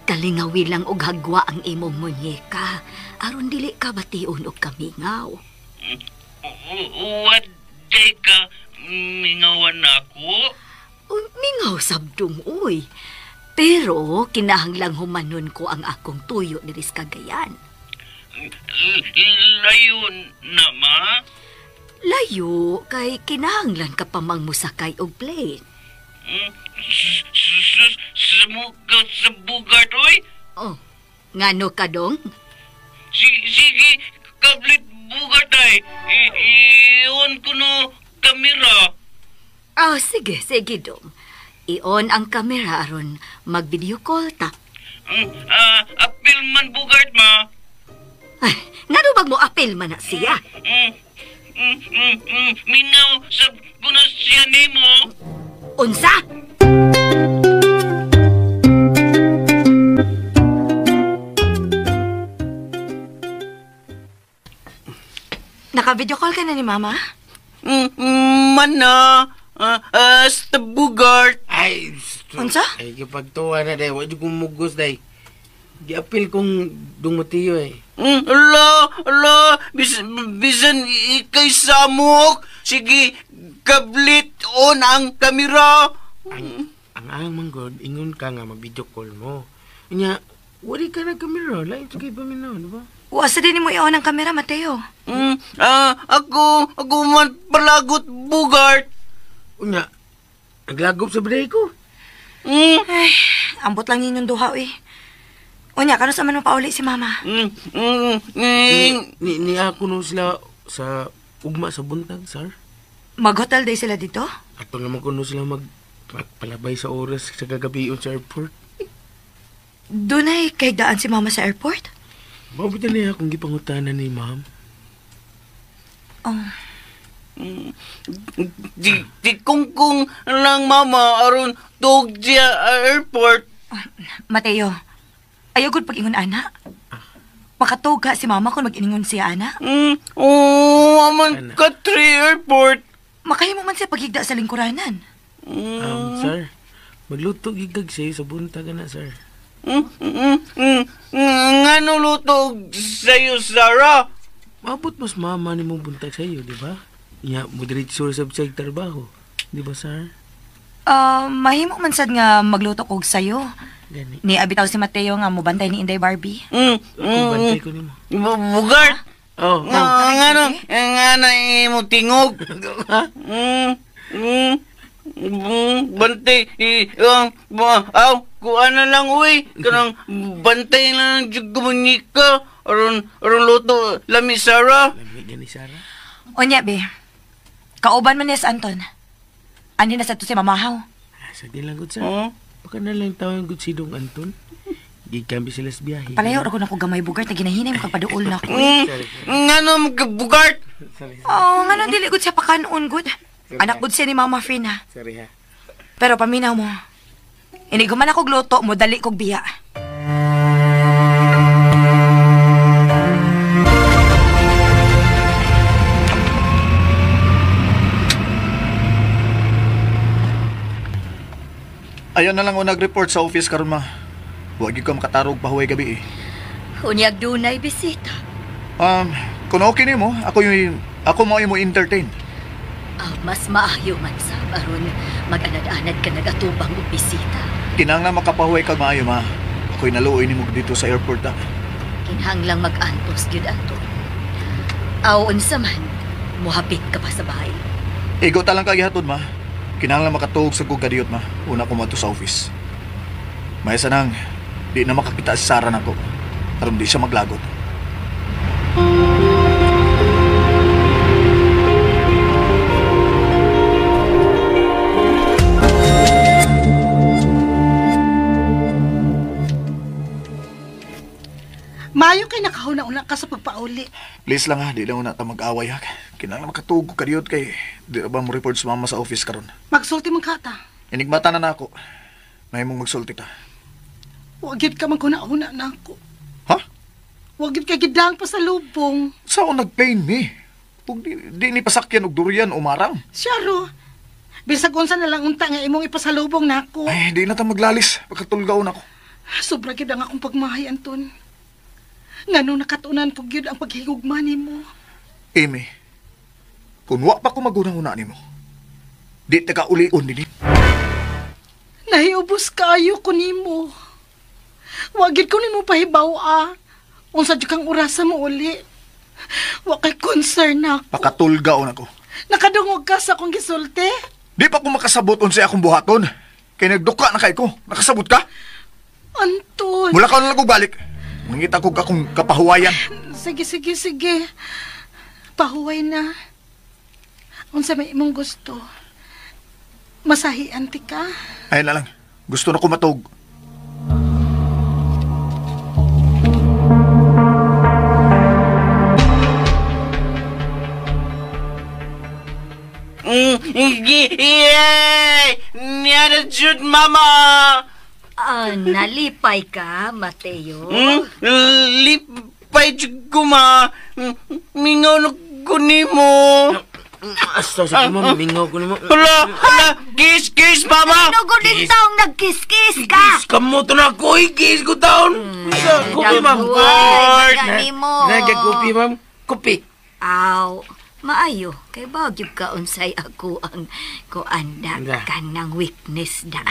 Speaker 2: Kalingawi lang og hagwa ang imong munyeka. Aron dili ka bation og kamingaw.
Speaker 6: Waday ka mingawan ako?
Speaker 2: Mingaw sabdong, uy. Pero kinahanglang humanon ko ang akong tuyo diri sa Cagayan.
Speaker 6: Layo na, ma?
Speaker 2: Layo kay kinahanglan ka pa mang musakay og plane.
Speaker 6: Sumuka sa Bugart, oy.
Speaker 2: Oh, ngano ka dong?
Speaker 6: Sige, kablit Bugart ay. I-on ko no kamera.
Speaker 2: Oh, sige, sige dong. I-on ang kamera aron mag-video call ta.
Speaker 6: Apil man Bugart, ma.
Speaker 2: Ay, ngano bag mo apil man na siya?
Speaker 6: Mingaw sa kuno siya nimo.
Speaker 2: Unsa?
Speaker 7: Naka-video call ka na ni Mama?
Speaker 6: Mana, sa Bugart.
Speaker 4: Ay,
Speaker 7: unsa?
Speaker 4: Ay, kipagtuwa na day. Wala kong mugos day. Giapil kong Dong Mateo eh.
Speaker 6: Ala, ala, bisan ikay samok. Sige, kablit on ang kamera.
Speaker 4: Ang manggod, ingon ka nga mag-video call mo. Inya, wali ka na kamera. Lain sa kay paminaw, di ba?
Speaker 7: Wasa din mo i-on ang kamera, Mateo.
Speaker 6: Ako man palagot Bugart.
Speaker 4: Unya, naglagop sa biday ko.
Speaker 7: Ay, ambot lang ninyong duha, eh. Unya, kano sa man mapauli si Mama?
Speaker 4: Ni ako no sila sa ugma sa buntag, sir.
Speaker 7: Mag-hotel day sila dito?
Speaker 4: Ato naman ko no sila magpalabay sa oras sa gagabion sa airport.
Speaker 7: Dunay kahigdaan si Mama sa airport?
Speaker 4: Mabuti na akong gipangutanan ni Ma'am.
Speaker 7: Oh.
Speaker 6: Di kung lang Mama aron tug siya airport.
Speaker 7: Mateo, ayaw gud pag-ingon, ana. Makatuga si Mama kung mag-ingon siya, ana.
Speaker 6: Oo, aman ka airport.
Speaker 7: Makahimo man siya paghigda sa lingkuranan.
Speaker 4: Sir, magluto gigag siya sa buntag na, sir.
Speaker 6: Ngano luto sa'yo, Sarah?
Speaker 4: Maabot mas mama ni mong buntag sa'yo, di ba? Iya, mo diretso sa trabaho. Di ba, sir?
Speaker 7: Mahimo man sad nga magluto kog sayo.
Speaker 4: Gani.
Speaker 7: Ni abitaw si Mateo nga mobantay ni Inday Barbie.
Speaker 4: Bantay ko nimo.
Speaker 6: Bugart.
Speaker 4: Oh,
Speaker 6: ngano ngano imo tingog. Bantay aw kuan na lang uy kanang bantay na lang jud munyika aron aron luto lami Sarah.
Speaker 4: Lami gani Sarah.
Speaker 7: Unya be. Kauban man ni Anton. Ani na sa to si Mamahaw.
Speaker 4: Sa di lang gud sir. Baka na lang tawag gud si Dong Anton. Gikan sila sa biyahe.
Speaker 7: Palayo ra ko nako gamay Bugart na ginahinay mo kag paduol na ko.
Speaker 6: Ngano Bugart?
Speaker 7: Oh, ngano dili gud siya pakanon gud. Anak gud siya ni Mama Frina.
Speaker 4: Sorry ha.
Speaker 7: Pero paminaw mo. Iniguman ako gluto mo dali kog biya.
Speaker 8: Ayon na lang o nag-report sa office karon ma. Huwag ka makatarog pahuway gabi eh.
Speaker 2: Unyag dunay bisita.
Speaker 8: Kung okay nimo, ako mo imo entertain.
Speaker 2: Mas maayo man sa aron mag-anad-anad ka nagatubang og bisita.
Speaker 8: Kinahanglan makapahuway kag maayo ma. Ako'y naluoy nimo dito sa airport ta.
Speaker 2: Kinahanglang mag-antos gyud Anton. Aw unsa man, muhapit ka pa sa bahay.
Speaker 8: Igo ta lang kag gihatod ma. Kinahanglan makatuog sa kog kadiyot ma. Una ko moadto sa office. Maysa nang di na makakita si Sarah nako. Aron di siya maglagot.
Speaker 5: Mayo kay nakahuna-una ka sa pagpauli.
Speaker 8: Please lang ha, di lang una ta mag-away ha. Kinahanglan makatuog ko kadiyot kay di ba mo report sa mama sa office karon.
Speaker 5: Magsulti man ka ta.
Speaker 8: Enigmata na nako. Mahimong magsulti ta.
Speaker 5: Wa gyud ka maghuna-huna nako.
Speaker 8: Ha?
Speaker 5: Wa gyud ka gidang pasalubong.
Speaker 8: Sao nag-pain me? Ug di ni pasakyan og durian o marang.
Speaker 5: Siyaro. Bisag unsa na lang unta nga imong ipasalubong nako.
Speaker 8: Ay, di na ta maglalis. Pagkatulgaon ako.
Speaker 5: Sobra gyud ang akong pagmahay, Anton. Ngano nakatunan ko gyud ang paghigugma nimo.
Speaker 8: Amy, kung wa pa ko magunang-una nimo, di ta ka ulion dinhi.
Speaker 5: Nahiubos kaayo ko nimo. Wa gyud ko nimo pahibaw-a. Unsa jud kang orasa mo uli. Wa kay concern nako.
Speaker 8: Pakatulgaon ako.
Speaker 5: Nakadungog ka sa akong gisulti?
Speaker 8: Di pa ko makasabot unsay akong buhaton. Kay nagduka na kay ko. Nakasabot ka?
Speaker 5: Anton.
Speaker 8: Mula ka na lang kog balik. Mangita ko akong kapahuwayan.
Speaker 5: Sige, sige, sige. Pahuway na. Unsa may imong gusto? Masahian ti ka?
Speaker 8: Ayun na lang. Gusto na ko matug.
Speaker 6: Yay! Niya jud mama.
Speaker 2: Nalipay ka, Mateo.
Speaker 6: Lipay jud ko ma. Mingaw na ko nimo.
Speaker 4: Asta sa ko ma'am, mingaw ko nimo.
Speaker 6: Hala, hala, kiss, kiss mama.
Speaker 2: Ano ko din taong nagkiss-kiss ka?
Speaker 4: Kiss ka mo to na ko, kiss ko taon. Kopi ma'am. Nagkakopi ma'am. Kopi.
Speaker 2: Aw, maayo. Kay bagyog ka unsay ako ang kuan da kanang weakness da.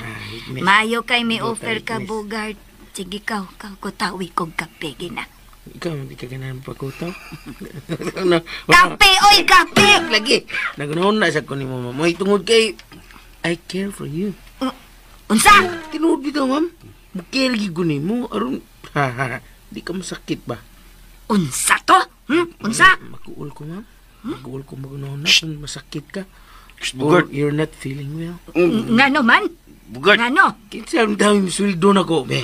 Speaker 2: Maayo kay may offer ka, Bugart. Sige kaw, kutawi kog kape gina.
Speaker 4: Ikaw, hindi ka ganahan pagkutaw.
Speaker 2: Kape, oy, kape!
Speaker 4: Lagi, nagunahon na sa ko ni mama. May tungod kay, I care for you.
Speaker 2: Unsa?
Speaker 4: Tinuod bitaw, ma'am. Care ko ni mo. Aron, di ka masakit ba?
Speaker 2: Unsa to? Unsa?
Speaker 4: Makuul ko, ma'am. Makuul ko magunahon na kung masakit ka. Or you're not feeling well.
Speaker 2: Ngano man?
Speaker 6: Bugart.
Speaker 2: Ngano?
Speaker 4: Kinsa ang daming sweldo na ko, be.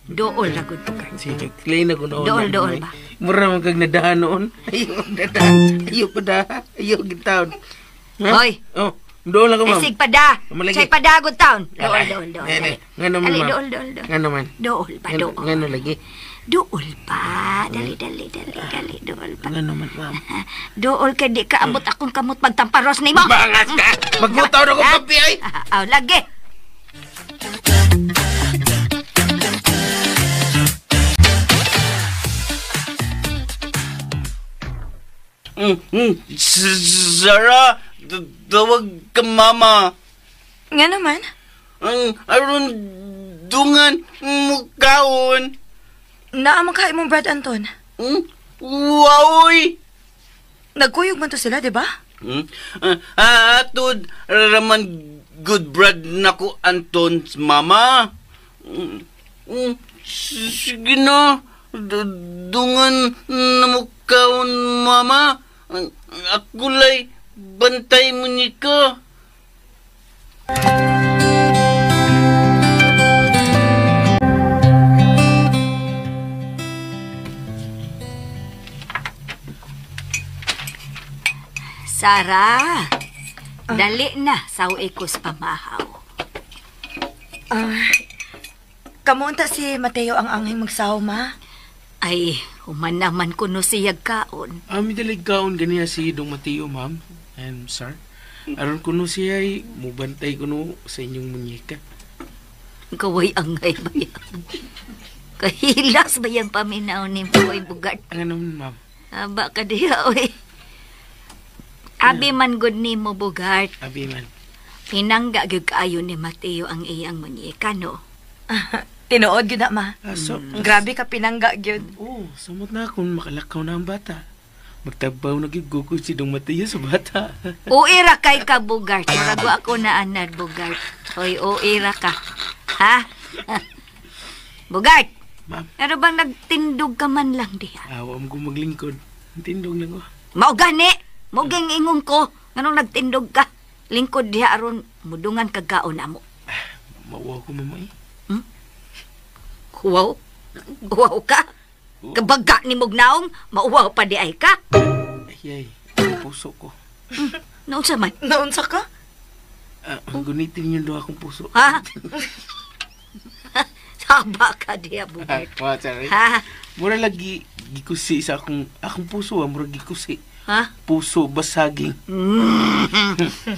Speaker 2: Dool na gud, Bugart.
Speaker 4: Sige, claim na ko noon.
Speaker 2: Dool, dool ba?
Speaker 4: Mura man kag nadahan noon. Ayaw, nadahan. Ayaw pa da. Ayaw, gitaon.
Speaker 2: Hoy!
Speaker 4: Oh, dool na ko, ma'am.
Speaker 2: Isig pa da. Say pa da, good town. Dool, dool, dool.
Speaker 4: Nga naman, ma'am.
Speaker 2: Dool, dool, dool.
Speaker 4: Nga naman.
Speaker 2: Dool pa, dool.
Speaker 4: Nga naman lagi.
Speaker 2: Dool pa. Dali, dali, dali, dali. Dool pa.
Speaker 4: Nga naman, ma'am.
Speaker 2: Dool ka, di ka abot akong kamot pagtamparos nimo.
Speaker 4: Bangas ka! Magbutaw na ko kape, ay!
Speaker 2: Aw, lagi!
Speaker 6: Sarah, tawag ka mama.
Speaker 7: Nga naman?
Speaker 6: Aron dungan mukaon.
Speaker 7: Naamang kain mong Brad Anton.
Speaker 6: Woy!
Speaker 7: Nagkuyog man to sila, di ba?
Speaker 6: Atod, raman good Brad nako Anton, mama. Sige na, dungan na mukaon, mama. Ako lay, bantay mo ni ka.
Speaker 2: Sara, dali na sa ikos pamahaw.
Speaker 7: Kamunta si Mateo ang angay magsaw, ma.
Speaker 2: Ay, human naman kuno siyag kaon.
Speaker 4: Ami dalig kaon ganiya si Dong Mateo, ma'am. And sir, aron kuno siya ay mubantay kuno sa inyong munyeka.
Speaker 2: Kaway angay ba yan? Kahilas ba yung paminaw ni Boy Bugart?
Speaker 4: Ang ano man, ma'am?
Speaker 2: Aba ka diha, oy. Abi man gud nimo, Bugart.
Speaker 4: Abi man.
Speaker 2: Pinangga gyud kaayo ni Mateo ang iyang munyeka, no?
Speaker 7: Tinuod gyud na, ma.
Speaker 4: So,
Speaker 7: Grabe ka pinangga gyud.
Speaker 4: Oh, samot na kung makalakaw na ang bata. Magtagbaw na gyud gugod si Dong Mateo sa bata.
Speaker 2: Uira kay ka, Bugart. Murag wa ako na anad, Bugart. Hoy, uira ka. Ha? Bugart!
Speaker 4: Ma'am.
Speaker 2: Ano bang nagtindog ka man lang diha?
Speaker 4: Awa mo kong maglingkod. Tindog lang ko.
Speaker 2: Mao gani! Mao ging ingon ko. Nganong nagtindog ka? Lingkod diha aron mudungan kag kaon amo.
Speaker 4: Mauwaw ko, mama eh.
Speaker 2: Wow? Wow ka? Kabaga ni Mugnaong, mauwaw pa di ay ka.
Speaker 4: Ay, ay. Ang puso ko.
Speaker 2: Naunsa man?
Speaker 7: Naunsa ka?
Speaker 4: Ang gunitin niyo daw akong puso.
Speaker 2: Ha? Saba ka diha, Bugart.
Speaker 4: Wa, sorry.
Speaker 2: Ha?
Speaker 4: Mura lagi gikusi sa akong puso, ah. Mura gikusi.
Speaker 2: Ha?
Speaker 4: Puso basaging.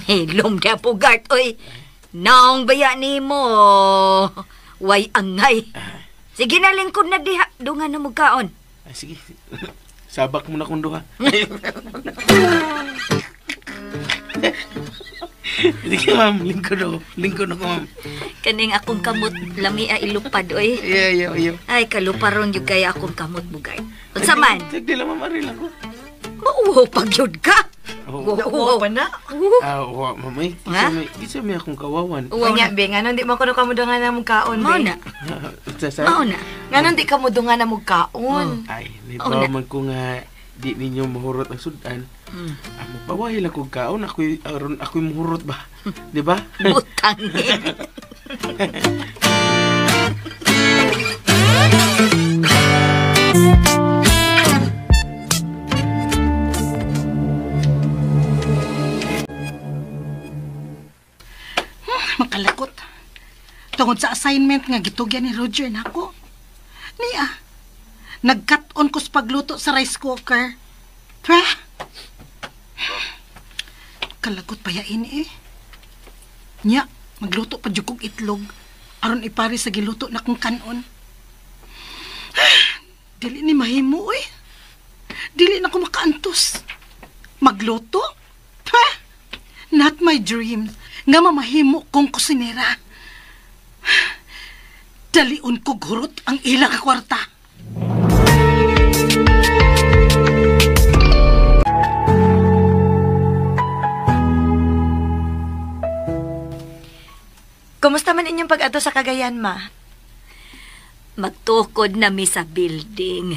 Speaker 2: Hilom diha, Bugart, oy. Naong baya nimo. Way angay. Sige na, lingkod na diha. Dungan na mukaon.
Speaker 4: Ay, sige. Sabak mo na kung duha. Sige, ma'am. Lingkod ako. Lingkod ako, ma'am.
Speaker 2: Kaning akong kamot, lami a ilupad, oy.
Speaker 4: Iyo, iyo, iyo.
Speaker 2: Ay, kaluparon yung kaya akong kamot, Bugart. Unsa man?
Speaker 4: Sige lang, ma'am. Ari lang ko.
Speaker 2: Mauwaw pag yun ka.
Speaker 4: Oh.
Speaker 7: Nauwaw pa na.
Speaker 4: Wa, ma'am. Eh,
Speaker 2: Ha?
Speaker 4: Kisa may akong kawawan.
Speaker 2: Uwaw
Speaker 7: Unya,
Speaker 2: na.
Speaker 7: be, nganon di mo kuno kamudungan na mugkaon,
Speaker 2: Mao
Speaker 7: be.
Speaker 2: na.
Speaker 4: Sa,
Speaker 2: Mao na.
Speaker 7: Nganon di ka mudungan na mugkaon.
Speaker 4: Ay,
Speaker 2: Oh,
Speaker 4: naibaw
Speaker 2: na.
Speaker 4: man ko nga di ninyo mahurot ang sudan. Magpawahi lang kong kaon. Ako'y, aron, ako'y mahurot ba? Di ba?
Speaker 2: Butang eh.
Speaker 5: Makalakot. Tungod sa assignment nga gitugyan ni Roger nako. Niya, nag-cut on ko sa pagluto sa rice cooker. Ha? Kalagot pa yain eh. Nya, magluto pa jud kog itlog aron ipari sa giluto na kong kanon. Dili ni mahimo eh. Dili na ko makaantos. Magluto? Ha? Not my dream nga mamahimo kong kusinera. Dalion ko gurot ang ilang kwarta.
Speaker 7: Kumusta man inyong pag-adto sa Cagayan, ma?
Speaker 2: Magtukod na mi sa building.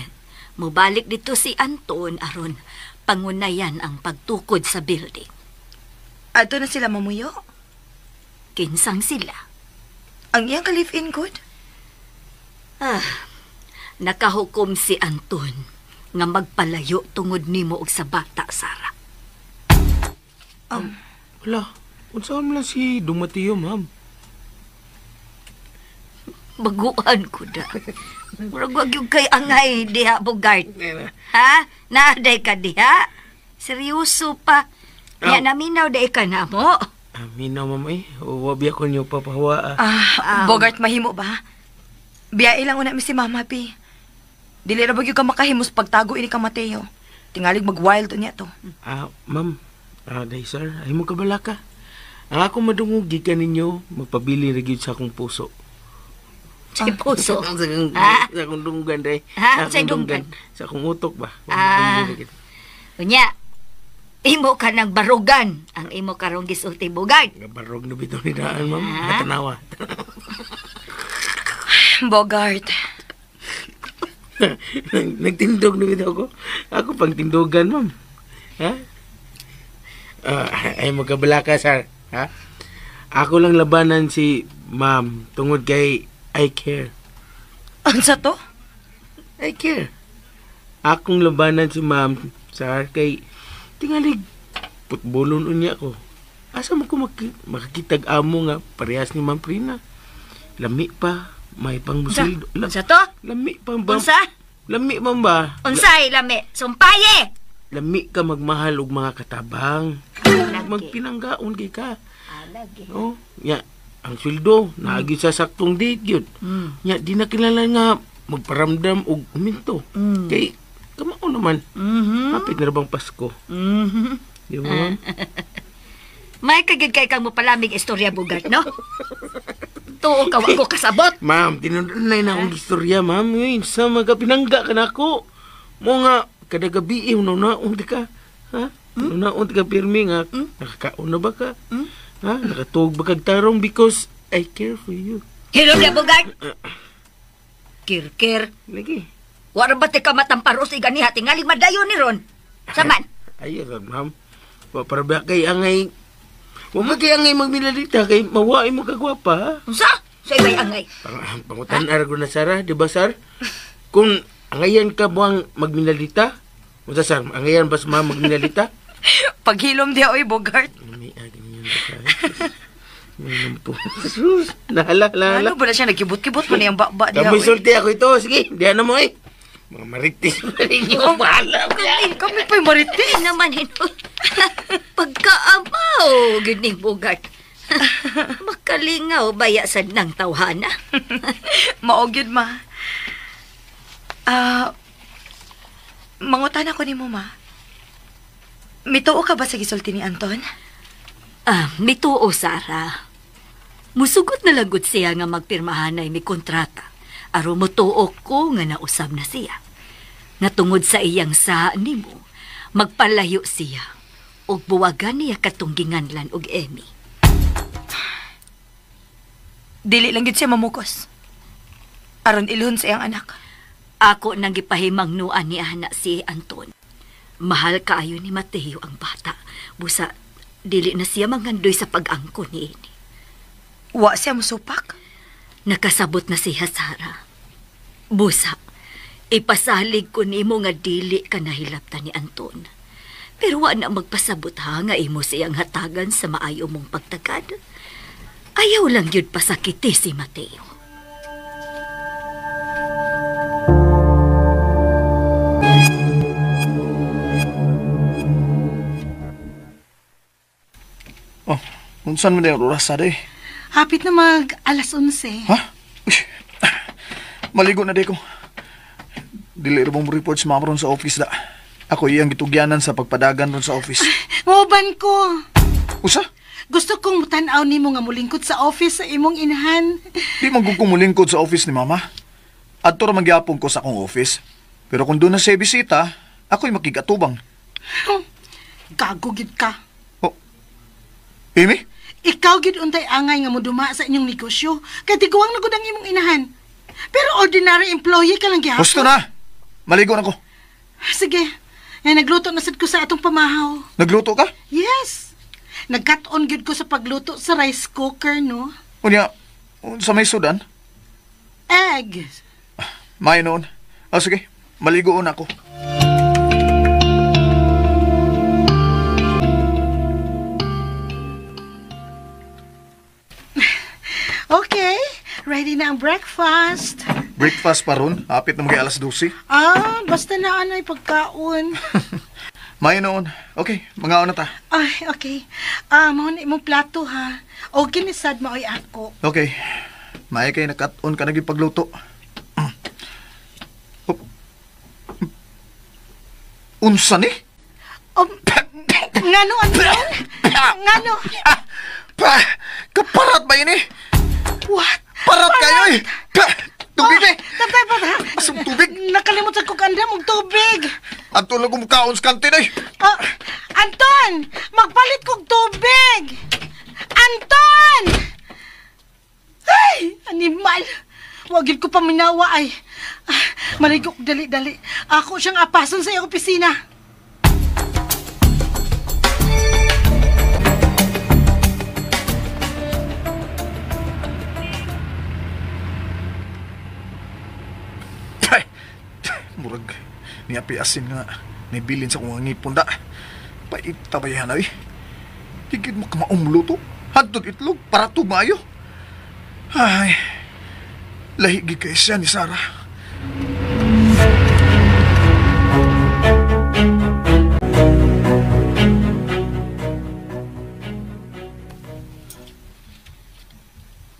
Speaker 2: Mubalik dito si Anton aron pangunayan ang pagtukod sa building.
Speaker 7: Adto na sila mamuyo?
Speaker 2: Kinsang sila.
Speaker 7: Ang iyang ka-live-in good?
Speaker 2: Nakahukom si Anton nga magpalayo tungod nimo og sa bata, Sara.
Speaker 4: Wala. Unsa man lang si Dong Mateo, ma'am?
Speaker 2: Baguan ko da. Murag wag yung kay angay diha, Bugart. Ha? Naaday ka diha? Seryoso pa. Nya naminaw day ka na mo.
Speaker 4: Minaw, ma'am eh. Wabi ako niyo papahawa.
Speaker 7: Bogart, mahimo ba? Biyae lang una mi si Mama, pi. Dili ra ba gyud ka makahimos pagtago ini ka Mateo. Tingalig mag-wild unya to.
Speaker 4: Ma'am. Day, sir. Ay mo kabala ka. Ang ako madungog gikan ninyo, magpabili ra gyud sa akong puso.
Speaker 2: Sa puso.
Speaker 4: Sa akong,
Speaker 2: Ha?
Speaker 4: sa akong dunggan, day.
Speaker 2: Ha?
Speaker 4: Sa
Speaker 2: Sa
Speaker 4: akong
Speaker 2: dunggan?
Speaker 4: Sa akong utok ba?
Speaker 2: Unya, imo ka ng barugan. Ang imo karong gisulti, Bugart.
Speaker 4: Barog na bitaw ni daan, ma'am.
Speaker 2: Ha?
Speaker 4: Natanawa.
Speaker 7: Bogart.
Speaker 4: Nagtindog na bitaw ko. Ako pang tindogan, ma'am. Ha? Ay, magkabala ka, sir. Ha? Ako lang labanan si ma'am tungod kay I care.
Speaker 7: Unsa to?
Speaker 4: I care. Akong labanan si ma'am, sir, kay tingalig Putbolon unya ko. Asa man ko makakitag amo nga parehas ni Ma'am Prina. Lami pa, may pang musildo.
Speaker 2: Unsa to?
Speaker 4: Lami pa ba?
Speaker 2: Unsa?
Speaker 4: Lami man ba?
Speaker 2: Unsay lami? Sumpaye!
Speaker 4: Lami ka magmahal og mga katabang. Magpinanggaon kay ka.
Speaker 2: Lagi.
Speaker 4: Oh, nya ang sweldo naagi sa saktong date gyud. Nya di na kilala nga magparamdam og huminto. Kay kamao naman. Hapit na ra bang Pasko? Di ba, ma'am?
Speaker 2: May kagid kay kang mopalamig istorya, Bugart, no? Tuo ka wa ko kasabot.
Speaker 4: Ma'am, tinunay na akong istorya, ma'am. Ngayon, sa mga pinangga ka na ako. Mo nga, kada gabi, unaw-naon di ka. Ha? Unaw-naon di ka, pirmi nga. Nakakaon na ba ka? Ha? Nakatuog ba kag tarong? Because I care for you.
Speaker 2: Hilom na, Bugart! Kirkir.
Speaker 4: Lagi.
Speaker 2: Wala ba ti ka matamparos iganiha? Tingaling madayon ni Ron. Saman.
Speaker 4: Ay, ma'am. Para ba kay angay... Wa ba kay angay magmilalita kay mawain mo kagwapa, ha?
Speaker 2: Unsa? Sa iba'y angay.
Speaker 4: Pangutan-ar ko na, Sarah, di ba, Sar? Kung angayan ka buwang magminalita, unsa, Sar? Angayan ba sa mga magminalita?
Speaker 7: Paghilom diha oy, Bogart.
Speaker 4: May agin yun ba ka? Sus, nahala, nahala.
Speaker 7: Ano ba na siya nagkibot-kibot pa niyang bakba diha
Speaker 4: Kamoy
Speaker 7: oy.
Speaker 4: sulti ako ito. Sige, diyan na mo eh. Mga maritis pa rin yung bahala.
Speaker 7: Kami pa'y maritis.
Speaker 2: Ay naman, hinoy. Pagkaamaw, gining Bugart. Makalingaw, baya sad ng tawhana.
Speaker 7: Mao gyud, ma. Mangutan ako nimo, ma. Mituo ka ba sa gisulti ni Anton?
Speaker 2: Mituo, Sarah. Musugot na lang gud siya nga magpirmahanay may kontrata. Aron motuo ko nga nausab na siya. Nga tungod sa iyang sa nimo, magpalayo siya og buwagan niya katong ginganlan og Emmy.
Speaker 7: Dili lang gid siya mamukos. Aron ilhon sa iyang anak.
Speaker 2: Ako nang gipahimangnuan ni ana si Anton. Mahal kaayo ni Mateo ang bata. Busa dili na siya mangandoy sa pag-angko niini.
Speaker 7: Wa siya musupak?
Speaker 2: Nakasabot na siya, Sarah. Busa, ipasalig ko nimo nga dili ka nahilapta ni Anton. Pero wa na magpasabot ha nga imo siyang hatagan sa maayo mong pagtagad. Ayaw lang yun pasakiti si Mateo.
Speaker 8: Oh, unsan man yung oras sa day?
Speaker 5: Hapit na mag 11:00.
Speaker 8: Ha? Uy, maligo na di ko. Dili ra mo report si mama ron sa office da. Ako iyang gitugyanan sa pagpadagan ron sa office.
Speaker 5: Mauban ko.
Speaker 8: Usa?
Speaker 5: Gusto kong mutan-aw nimo nga mulingkod sa office sa imong inahan.
Speaker 8: Di man kung mulingkod sa office ni mama. Adto ra man gyapon ko sa akong office. Pero kung doon na siya bisita, ako'y makigatubang.
Speaker 5: Gago gid ka.
Speaker 8: Oh. Amy?
Speaker 5: Ikaw gid untay angay nga moduma sa inyong negosyo. Kay tiguang na gud ang imong inahan. Pero ordinary employee ka lang gyapon.
Speaker 8: Gusto na. Maligo na ko.
Speaker 5: Sige. Ay, nagluto na sad ko sa atong pamahaw.
Speaker 8: Nagluto ka?
Speaker 5: Yes. Nagkat-on gyud ko sa pagluto sa rice cooker, no?
Speaker 8: Unya, sa may sudan?
Speaker 5: Egg.
Speaker 8: May noon. Oh, sige, maligo na ako.
Speaker 5: Okay, ready na ang breakfast.
Speaker 8: Breakfast pa ron? Hapit na mga 12:00.
Speaker 5: Ah, basta na anay pagkaon.
Speaker 8: May noon. Okay, mga na ta.
Speaker 5: Ay, okay. Ah, mao na imong plato ha. O kinisad maoy ako.
Speaker 8: Okay. May kay nakat-on ka naging pagluto. Unsa ni?
Speaker 5: Ngano ano? Ngano?
Speaker 8: Pa, kaparat ba ini?
Speaker 5: What?
Speaker 8: Parat kayo eh. Tubig eh.
Speaker 5: Tatay pa ha?
Speaker 8: Asong tubig?
Speaker 5: Nakalimot sa kukanda mong tubig.
Speaker 8: Anton lang kumukaon sa kantin eh.
Speaker 5: Anton! Magpalit kog tubig! Anton! Ay! Animal! Wagin ko paminawa ay. Maligo ko dali-dali. Ako siyang apason sa iyong opisina.
Speaker 8: Murag, niapi asin nga. Naibilin sa kong ngipon da. Paita ba yan ay? Tigid mo kamaumluto. Hantod itlog para tumayo. Ay, lahigi kay siya ni Sarah.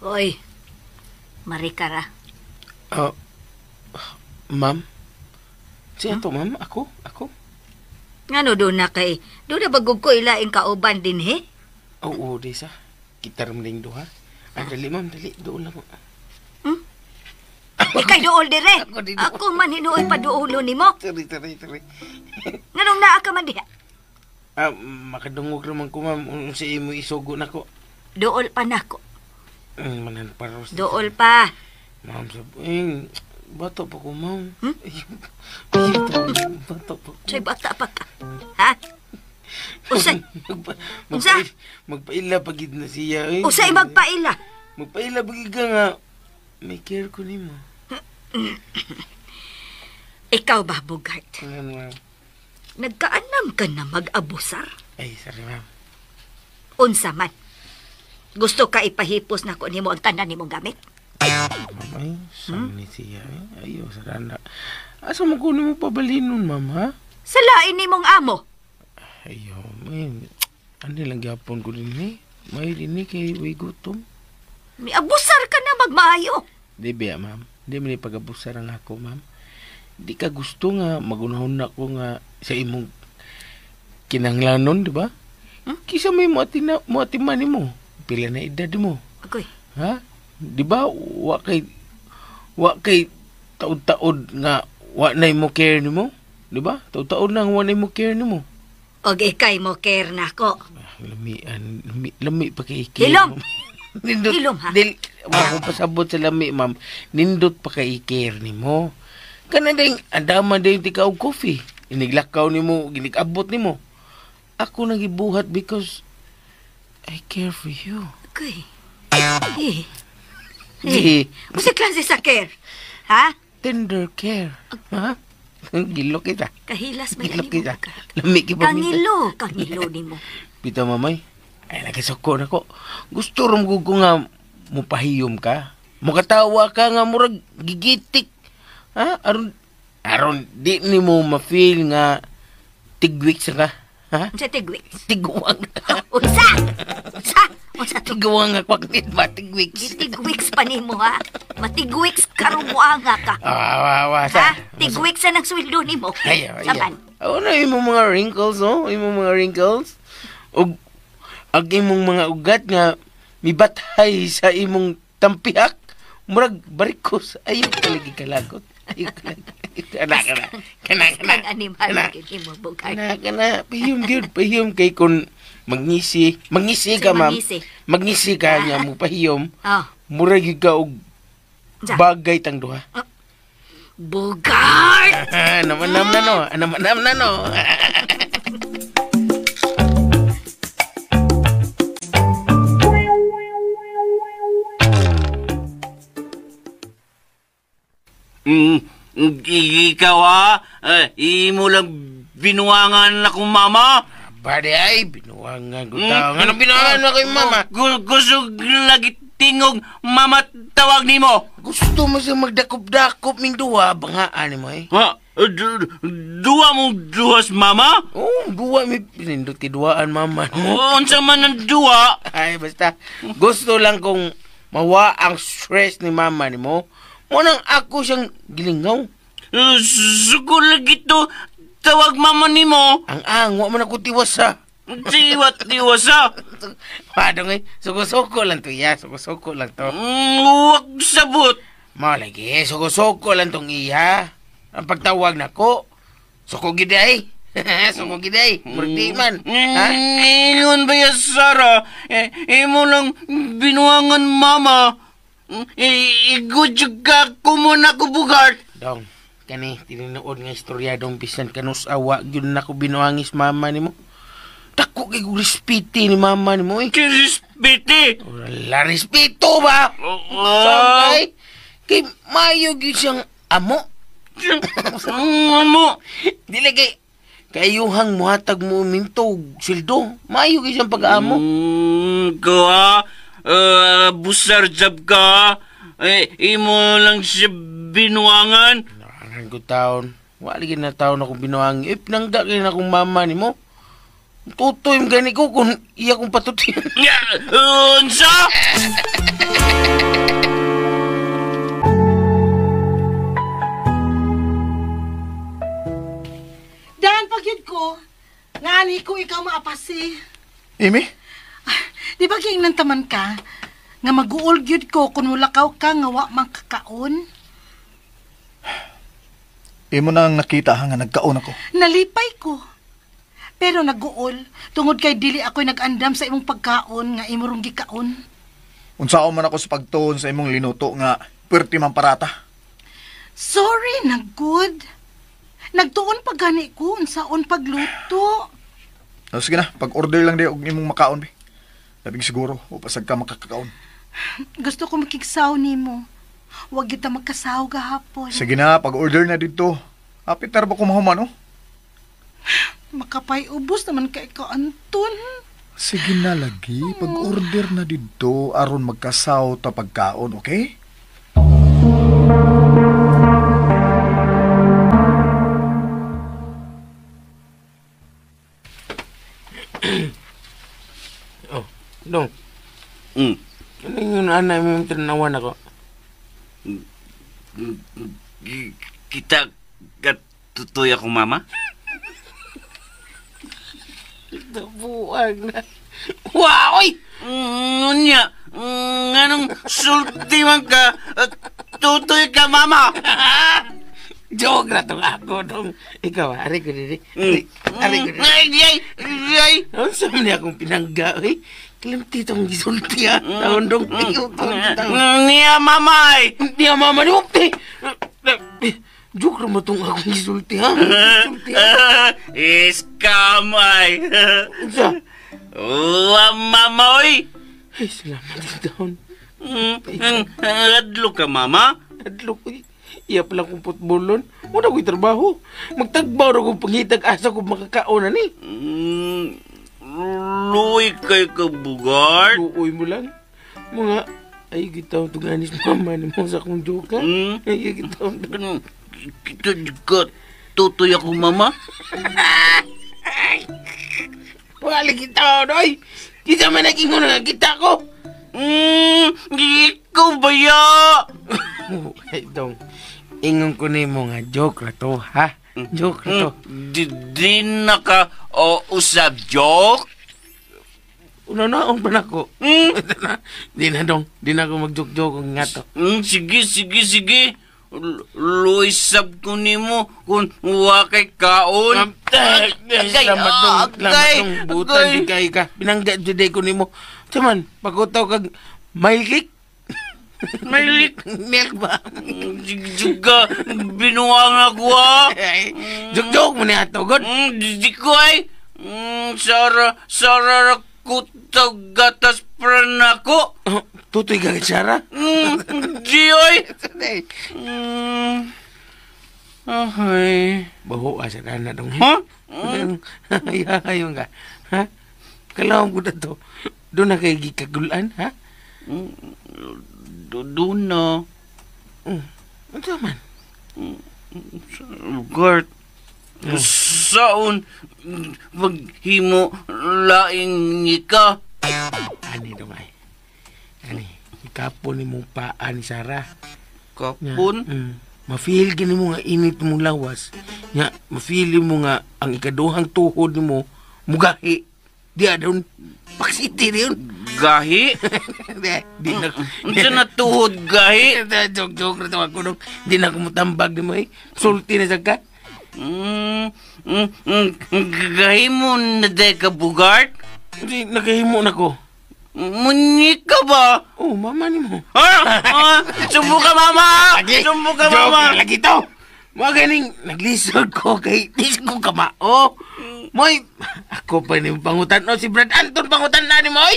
Speaker 2: Hoy, Marikara.
Speaker 4: Ma'am? Siya to, ma'am? Ako? Ako?
Speaker 2: Ngano doon na kay? Doon na bagog ko ilaing kauban din, he?
Speaker 4: Oo, di sa. Kita rin duha. Ah, dali, ma'am. Dali. Doon lang.
Speaker 2: Hmm? Ikay dool dire. Ako man hinuoy pa doolo ni mo.
Speaker 4: Sorry.
Speaker 2: Nganong naa ka man diha?
Speaker 4: Ah, makadungog naman ko, ma'am. Unsa imo isugo nako.
Speaker 2: Dool pa nako.
Speaker 4: Manan paros.
Speaker 2: Dool pa.
Speaker 4: Ma'am, sabi, bato pa ko, ma'am.
Speaker 2: Hmm?
Speaker 4: Bato pa ko.
Speaker 2: Soy bata pa ka. Ha? Usay. Unsa?
Speaker 4: Magpaila pagid na siya. Eh.
Speaker 2: Usay magpaila.
Speaker 4: Magpaila pagid ka nga. May care ko nimo.
Speaker 2: Ikaw ba, Bugart?
Speaker 4: Ano, ma'am?
Speaker 2: Nagkaanam ka na mag-abusar?
Speaker 4: Ay, sorry, ma'am.
Speaker 2: Unsa man. Gusto ka ipahipos na ko nimo ang tanan nimong gamit?
Speaker 4: Ma'am, ay, saan ni siya? Eh? Ayaw, sarana. Asa mo kunin mo pabalhin nun, ma'am, ha?
Speaker 2: Sa lain nimong amo.
Speaker 4: Ayaw, man. Ano lang gyapon ko din, eh? May din, eh, kay way gutom.
Speaker 2: May abusar ka na magmaayo.
Speaker 4: Di ba, ma'am? Di man pag-abusar ang ako, ma'am. Di ka gusto nga magunahon na ko nga sa imong kinanglanon, di ba? Hmm? Kisa may muatiman mo. Pila na edad mo.
Speaker 2: Agoy.
Speaker 4: Ha? Di ba wa kay taod-taod nga wa na mo care nimo? Di ba? Taod-taod na wa na mo care nimo.
Speaker 2: Og ikay mo care nako.
Speaker 4: Lamian, lami pa kay care.
Speaker 2: Hilom.
Speaker 4: Nindot,
Speaker 2: hilom ha.
Speaker 4: Dil, akong pasabot sa lami, ma'am. Nindot pa kay care nimo. Kana ding andama din ti ka og coffee. Iniglakaw nimo, ginikabot nimo. Ako nagibuhat because I care for you.
Speaker 2: Okay. Eh. Eh. Usa klase sa care. Ha?
Speaker 4: Tender care. Ha? Gilo kita.
Speaker 2: Kahilas man
Speaker 4: gilo kita. Lami ki pa.
Speaker 2: Kangilo, kangilo nimo.
Speaker 4: Bitaw mamay. Ay nakisuko nako. Gusto rom ko nga mupahiyom ka. Mukatawa ka nga murag gigitik. Ha? Aron di nimo ma-feel nga tigwik sa ka. Ha?
Speaker 2: Unsa tigwik?
Speaker 4: Tigwang.
Speaker 2: Unsa? Unsa? Unsa
Speaker 4: tigwang nga kwaknit ba tigwik?
Speaker 2: Tigwiks pa nimo ha. Matigwiks karumuanga ka.
Speaker 4: Ah, sa.
Speaker 2: Ha? Tigwiks sa nang sweldo nimo.
Speaker 4: Ay, ay. Oh, na imong mga wrinkles, oh, imong mga wrinkles. Ug ang imong mga ugat nga mibathay sa imong tampihak, murag barikos. Ayaw kalagi kalagot. Ayaw kalagi. Kana.
Speaker 2: Animal
Speaker 4: kana. Pahiyom gyud, pahiyom kay kun mangisi ka, ma'am. Mangisi ka niya mo pahiyom.
Speaker 2: Oh.
Speaker 4: Murag gyud ka og bagay tang duha.
Speaker 2: Bugart.
Speaker 4: Naman na no.
Speaker 6: Ikaw ha? Imo lang binuangan akong mama?
Speaker 4: Bade ay, binuangan ko tao. Anong binuangan ako yung mama?
Speaker 6: Gusto lagi tingog mama tawag nimo.
Speaker 4: Gusto mo siya magdakop-dakop ming duha, bangaan mo eh.
Speaker 6: Ha? Duha mong duhas mama?
Speaker 4: Oo, duha. May pinindot duhaan mama.
Speaker 6: Unsa man ang duha?
Speaker 4: Ay, basta. Gusto lang kong mawa ang stress ni mama ni mo. Munang ako siyang gilingaw.
Speaker 6: Suko lagi to tawag mama nimo.
Speaker 4: Ang wa man ako tiwas ha.
Speaker 6: Tiwas ha.
Speaker 4: Padong eh, suko-suko lang to iya, suko-suko lang to.
Speaker 6: Wag sabot.
Speaker 4: Mao lagi, suko-suko lang tong iya. Ang pagtawag nako, suko giday. Suko giday, murag man.
Speaker 6: Ha? Ingon ba ya Sarah? Imo lang binuangan mama. Igudyo ka kumuna ko Bugart.
Speaker 4: Dong, kani tinuod nga istorya dong bisan kanus awa gyud nako binuangis mama nimo. Dako kay respete ni mama nimo eh.
Speaker 6: Respete?
Speaker 4: Wala respeto ba? Sangkay kay mayo gyud siyang amo.
Speaker 6: Amo.
Speaker 4: Dili kay Kayuhang muhatag mo minto sildo. Maayo kay siyang pag-aamo.
Speaker 6: Kuha, busar jab ka. Eh, imo lang siya binuangan.
Speaker 4: Narangan ko taon. Wala na taon akong binuangan. Eh, pinangga kayo na akong mama ni mo. Tutoy mo gani ko kung iya kong patutin.
Speaker 6: Unsa?
Speaker 5: Daan pagyud ko, ngani ko ikaw maapasi.
Speaker 8: Amy?
Speaker 5: Di ba giingnan taman ka? Nga mag-uol gyud ko kung mulakaw ka nga wa man kakaon.
Speaker 8: Imo nang nakita ha nga nagkaon ako.
Speaker 5: Nalipay ko. Pero nag-uol tungod kay dili ako'y nag-andam sa imong pagkaon nga imo rong gikaon.
Speaker 8: Unsaon man ako sa pagtuon sa imong linuto nga perti man parata.
Speaker 5: Sorry na good. Nagtuon pa gani ko unsaon pagluto.
Speaker 8: O, sige na, pag-order lang di og imong makaon bi. Labing siguro o pasag ka makakakaon.
Speaker 5: Gusto ko makigsaw nimo. Wag gyud ta magkasaw gahapon.
Speaker 8: Sige na, pag-order na dito. Apit na ba ko mahuman, oh?
Speaker 5: Makapay ubos naman kay ka, Anton.
Speaker 8: Sige na lagi, pag-order na dito aron magkasaw ta pagkaon, okay?
Speaker 4: Oh, dong. Ano yung anak mo yung tinanawan ako?
Speaker 6: Kita katutoy ako, mama?
Speaker 4: Buwag na. Wow, oy!
Speaker 6: Ngunya, nganong sulti man ka, tutoy ka, mama!
Speaker 4: Joke na tong ako, dong. Ikaw, ari ko dili. Ari ko dili.
Speaker 6: Ay, ay, ay!
Speaker 4: Ano sa man akong pinangga, oy? Kalimti itong gisulti, ha? Taon, dong.
Speaker 6: Niya, mama, ay!
Speaker 4: Niya, mama, ni Mupti! Joke na mo itong akong gisulti, ha? Gisulti, ha?
Speaker 6: Iskam, ay!
Speaker 4: Unsa?
Speaker 6: Wa, mama, oy!
Speaker 4: Ay, salamat, taon.
Speaker 6: Adlo ka, mama?
Speaker 4: Adlo ko, iya pala kong putbolon. Wala ko'y trabaho. Magtagbaw na kong pangitag asa kong makakaon, ani.
Speaker 6: Luoy kay kabugart.
Speaker 4: Luoy mo lang. Mga, ay, gitaw tuganis mama ni mo sa akong joke, ha? Ay, gitaw.
Speaker 6: Kita ka, tutoy ako, mama.
Speaker 4: Wala gitaw, doy. Kita man naging nga kita ko.
Speaker 6: Ikaw ba ya?
Speaker 4: Ay, dong. Ingon ko ni mo nga joke na to, ha? Joke na to.
Speaker 6: Di na ka usab joke?
Speaker 4: Una-naon pa na ko. Di na, dong. Di na ako mag-joke-joke nga to.
Speaker 6: Sige, sige, sige. Luisab ko ni mo kung wakay kaon.
Speaker 4: Salamat, dong. Salamat, dong. Butan, di kay ka. Pinangga, di ko ni mo. Saman, pagkutaw kag milk.
Speaker 6: Milk?
Speaker 4: Milk ba?
Speaker 6: Juga, binuang ako, ha?
Speaker 4: Joke-joke mo niya ito, god.
Speaker 6: Di ko ay. Sara, Sara, kutag gatas pran ako.
Speaker 4: Tutoy ka, Sara?
Speaker 6: Di, oy. Ay.
Speaker 4: Baho, asa ka na dong.
Speaker 6: Ha?
Speaker 4: Ayaw ka. Ha? Kalawang ko na to. Doon na kayo gikagulan, ha?
Speaker 6: Doon na.
Speaker 4: Ano man?
Speaker 6: Gert, saon maghimo laing ka?
Speaker 4: Ani dong ay. Ani, ikapon ni mong paa ni Sarah.
Speaker 6: Kapon?
Speaker 4: Ma-feel gini mo nga init mong lawas. Nga, ma-feel mo nga ang ikaduhang tuhod ni mo, mugahi. Di adon, paksiti rin.
Speaker 6: Gahi?
Speaker 4: Di na.
Speaker 6: Unsa na tuhod gahi?
Speaker 4: Joke-joke na to ako dong. Di na ako mutambag ni mo eh. Sulti na sa ka.
Speaker 6: Gahi mo na day ka, Bugart?
Speaker 4: Hindi, nagahimo na ko.
Speaker 6: Munyi ka ba?
Speaker 4: Oh, mama ni mo.
Speaker 6: Ha? Sumbo ka, mama! Sumbo ka, mama!
Speaker 4: Joke na lagi to! Mga ganing, naglisod ko kay di ko kamao. Moy, ako pa ni pangutan. O, si Brad Anton pangutan na ni Moy!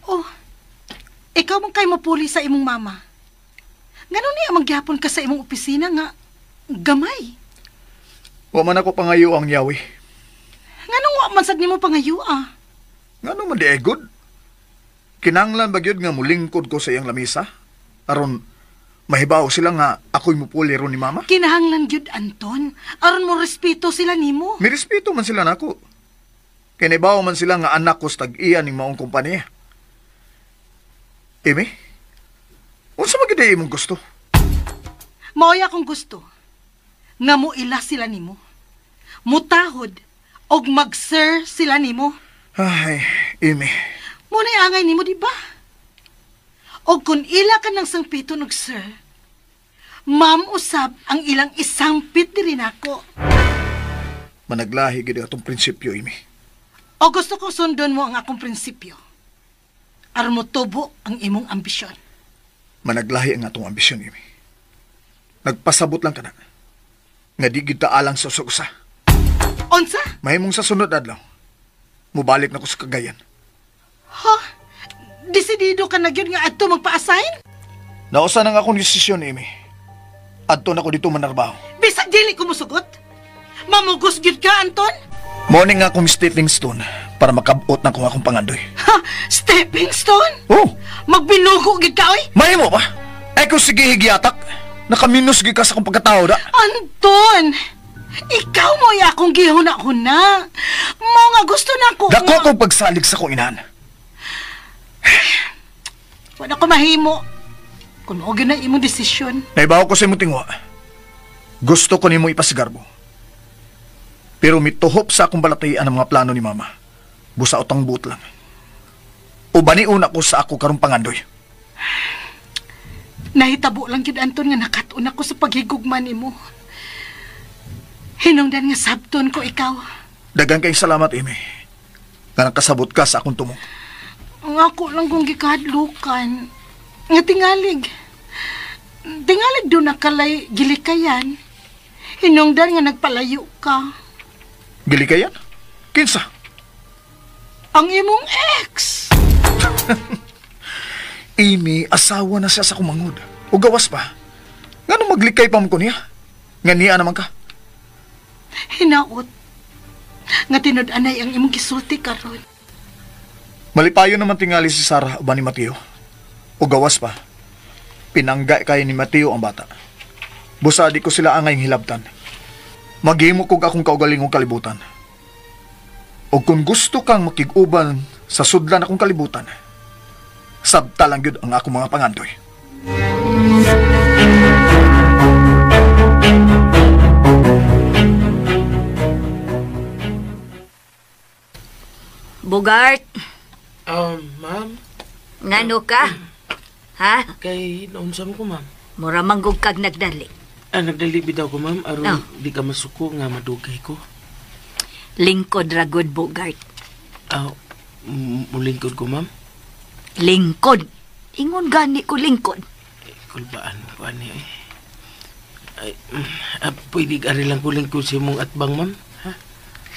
Speaker 5: Oh, Ikaw man kay mapuli sa imong mama. Ngano niya mangyapon ka sa imong opisina nga gamay?
Speaker 8: Wa man ako pangayo ang yawi.
Speaker 5: Nganong wa man sad nimo pangayo ah?
Speaker 8: Ngano man di ay good? Kinanglan ba gyud nga mulingkod ko sa iyang lamisa? Aron mahibaw sila nga ako'y mupuli ron ni mama?
Speaker 5: Kinahanglan gyud, Anton. Aron mo respeto sila nimo.
Speaker 8: May respeto man sila nako. Kinibaw man sila nga anak ko sa tag-iya ning maong kompanya. Amy, unsa man gyud imong gusto?
Speaker 5: Maoy akong gusto nga moila sila nimo. Mutahod og mag-sir sila nimo.
Speaker 8: Ay, Amy.
Speaker 5: Muna'y angay nimo, di ba? Og kung ila ka ng sangpiton og sir, ma'am usab ang ilang isangpit diri nako.
Speaker 8: Managlahi gid atong prinsipyo, Amy.
Speaker 5: O gusto ko sundon mo ang akong prinsipyo. Aron motubo ang imong ambisyon.
Speaker 8: Managlahi ang atong ambisyon, Amy. Nagpasabot lang ka na. Nga di gid ta alang sa usa-usa.
Speaker 5: Unsa?
Speaker 8: Mahimong sa sunod adlaw. Mubalik na ko sa Cagayan.
Speaker 5: Ha? Desidido ka na gyud nga adto magpa-assign?
Speaker 8: Nausa na nga akong desisyon, Amy. Adto na ko dito manarbaho.
Speaker 5: Bisag dili ko mosugot. Mamugos gyud ka, Anton?
Speaker 8: Morning nga akong stepping stone para makabot na kung akong pangandoy.
Speaker 5: Ha? Stepping stone?
Speaker 8: Oh!
Speaker 5: Magbinugo gyud ka, oy?
Speaker 8: Mahimo ba? Ay kung sige higiatak, nakaminus gyud ka sa akong pagkatao da.
Speaker 5: Anton! Ikaw mo ay akong gihuna-huna. Mao nga gusto na ko.
Speaker 8: Dako kong pagsalig sa akong inahan.
Speaker 5: Wala ko mahimo. Kung mao gyud na imong desisyon.
Speaker 8: Naibaw ko sa imong tinguha. Gusto ko nimo ipasigarbo. Pero mituhop sa akong balatayan ang mga plano ni Mama. Busa utang buot lang. Ubani una ko sa ako karong pangandoy.
Speaker 5: Nahitabo lang gyud, Anton, nga nakat-on ako sa paghigugma nimo. Hinungdan nga sabton ko ikaw.
Speaker 8: Dagan kayong salamat, Amy. Nga nakasabot ka sa akong tumong.
Speaker 5: Ang ako lang kong gikahadlukan. Nga tingalig. Tingalig doon nakalay gilikayan. Hinungdan nga nagpalayo ka.
Speaker 8: Gilikayan? Kinsa?
Speaker 5: Ang imong ex.
Speaker 8: Amy, asawa na siya sa kumangod. O gawas pa. Nganong maglikay pa mo ko niya? Nga niya naman ka.
Speaker 5: Hinaot. Nga tinud-anay ang imong gisulti karon.
Speaker 8: Malipayo naman tingali si Sarah uban ni Mateo. O gawas pa. Pinangga kay ni Mateo ang bata. Busa di ko sila angay hilabtan. Maghimo kog akong kaugalingong kalibutan. O kung gusto kang makig-uban sa sudlan akong kalibutan, sabta lang gyud ang akong mga pangandoy.
Speaker 2: Bogart,
Speaker 4: Ma'am,
Speaker 2: ngano ka? Ha?
Speaker 4: kay naunsa mo ko, ma'am.
Speaker 2: Mura manggug kag nagdali.
Speaker 4: Ah, nagdali bitaw ko, ma'am. Aron
Speaker 2: Oh.
Speaker 4: di ka masuko nga madugay ko.
Speaker 2: Lingkod ra gud, Bogart.
Speaker 4: Ah, mulingkod ko, ma'am.
Speaker 2: Lingkod. Ingon gani ko lingkod.
Speaker 4: Kulbaan ko ani eh. Ay, pwede ari lang ko lingkod sa imong atbang, ma'am. Ha?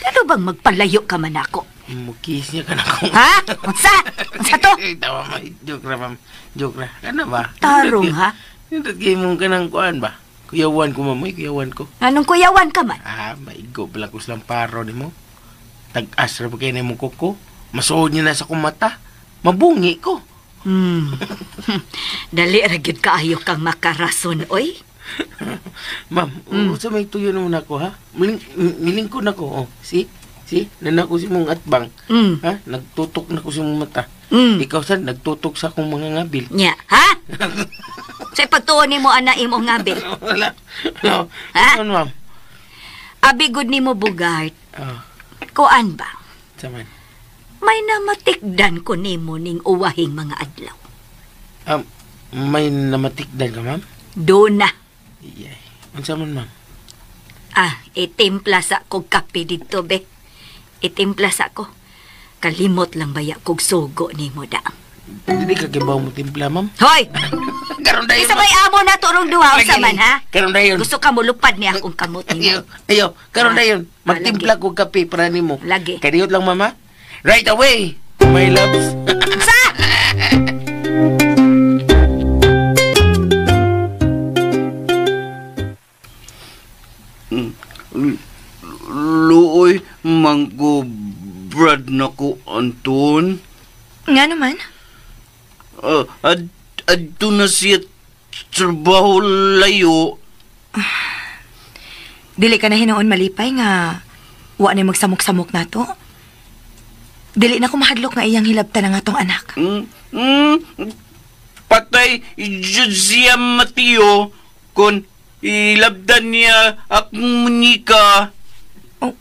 Speaker 2: Ano bang magpalayo ka man ako?
Speaker 4: Mukis niya ka na kung...
Speaker 2: Ha? Unsa? Unsa to?
Speaker 4: Ay, tawa, ma. Joke ra, ma'am. Joke ra. Ano ba?
Speaker 2: Tarong, ha?
Speaker 4: Nindot kayo mong kanang kuan ba? Kuyawan ko, ma'am. Ay, kuyawan ko.
Speaker 2: Anong kuyawan ka man?
Speaker 4: Ah, maigo pala ko silang paro ni mo. Tag-as ra ba kayo na imong kuko? Masuod niya na sa kong mata. Mabungi ko.
Speaker 2: Dali ra gyud kaayo kang makarason, oy.
Speaker 4: Ma'am, sa may tuyo naman ako, ha? Milingkod na ko. Oh, see? See? Nanako si mong atbang. Ha? Nagtutok na ko si mong mata. Ikaw sad, nagtutok sa akong mga ngabil.
Speaker 2: Nya, ha? Sa pagtuon nimo ana imong ngabil.
Speaker 4: Wala. No.
Speaker 2: Ha?
Speaker 4: Ano, ma'am?
Speaker 2: Abi gud nimo, Bogart.
Speaker 4: Ah,
Speaker 2: Kuan ba?
Speaker 4: saman.
Speaker 2: May namatikdan ko nimo ning uwahing mga adlaw.
Speaker 4: May namatikdan ka, ma'am?
Speaker 2: Do na.
Speaker 4: Iyay. Unsa man, ma'am?
Speaker 2: Ah, itimpla sa kog kape didto, be. Itimpla sa ko. Kalimot lang baya kog sugo nimo da.
Speaker 4: Dili ka kibaw mo timpla, ma'am?
Speaker 2: Hoy!
Speaker 4: Karon dayon.
Speaker 2: Isa may amo na turong duha unsa man, ha?
Speaker 4: Karon dayon.
Speaker 2: Gusto ka mulupad ni akong kamot
Speaker 4: Ayo,
Speaker 2: nimo.
Speaker 4: ayo, karon
Speaker 2: Ah,
Speaker 4: dayon. Magtimpla
Speaker 2: lagi.
Speaker 4: ko kape para nimo.
Speaker 2: Lagi.
Speaker 4: Kadiyot lang, mama. Right away, my loves.
Speaker 2: Sa!
Speaker 7: Nga naman?
Speaker 6: Adto na siya trabaho layo.
Speaker 7: Dili ka na hinoon malipay nga wa na magsamok-samok na to. Dili na ko mahadlok nga iyang hilabtan ang atong anak.
Speaker 6: Patay jud siya Mateo kung ilabdan niya akong munika.
Speaker 7: Oh,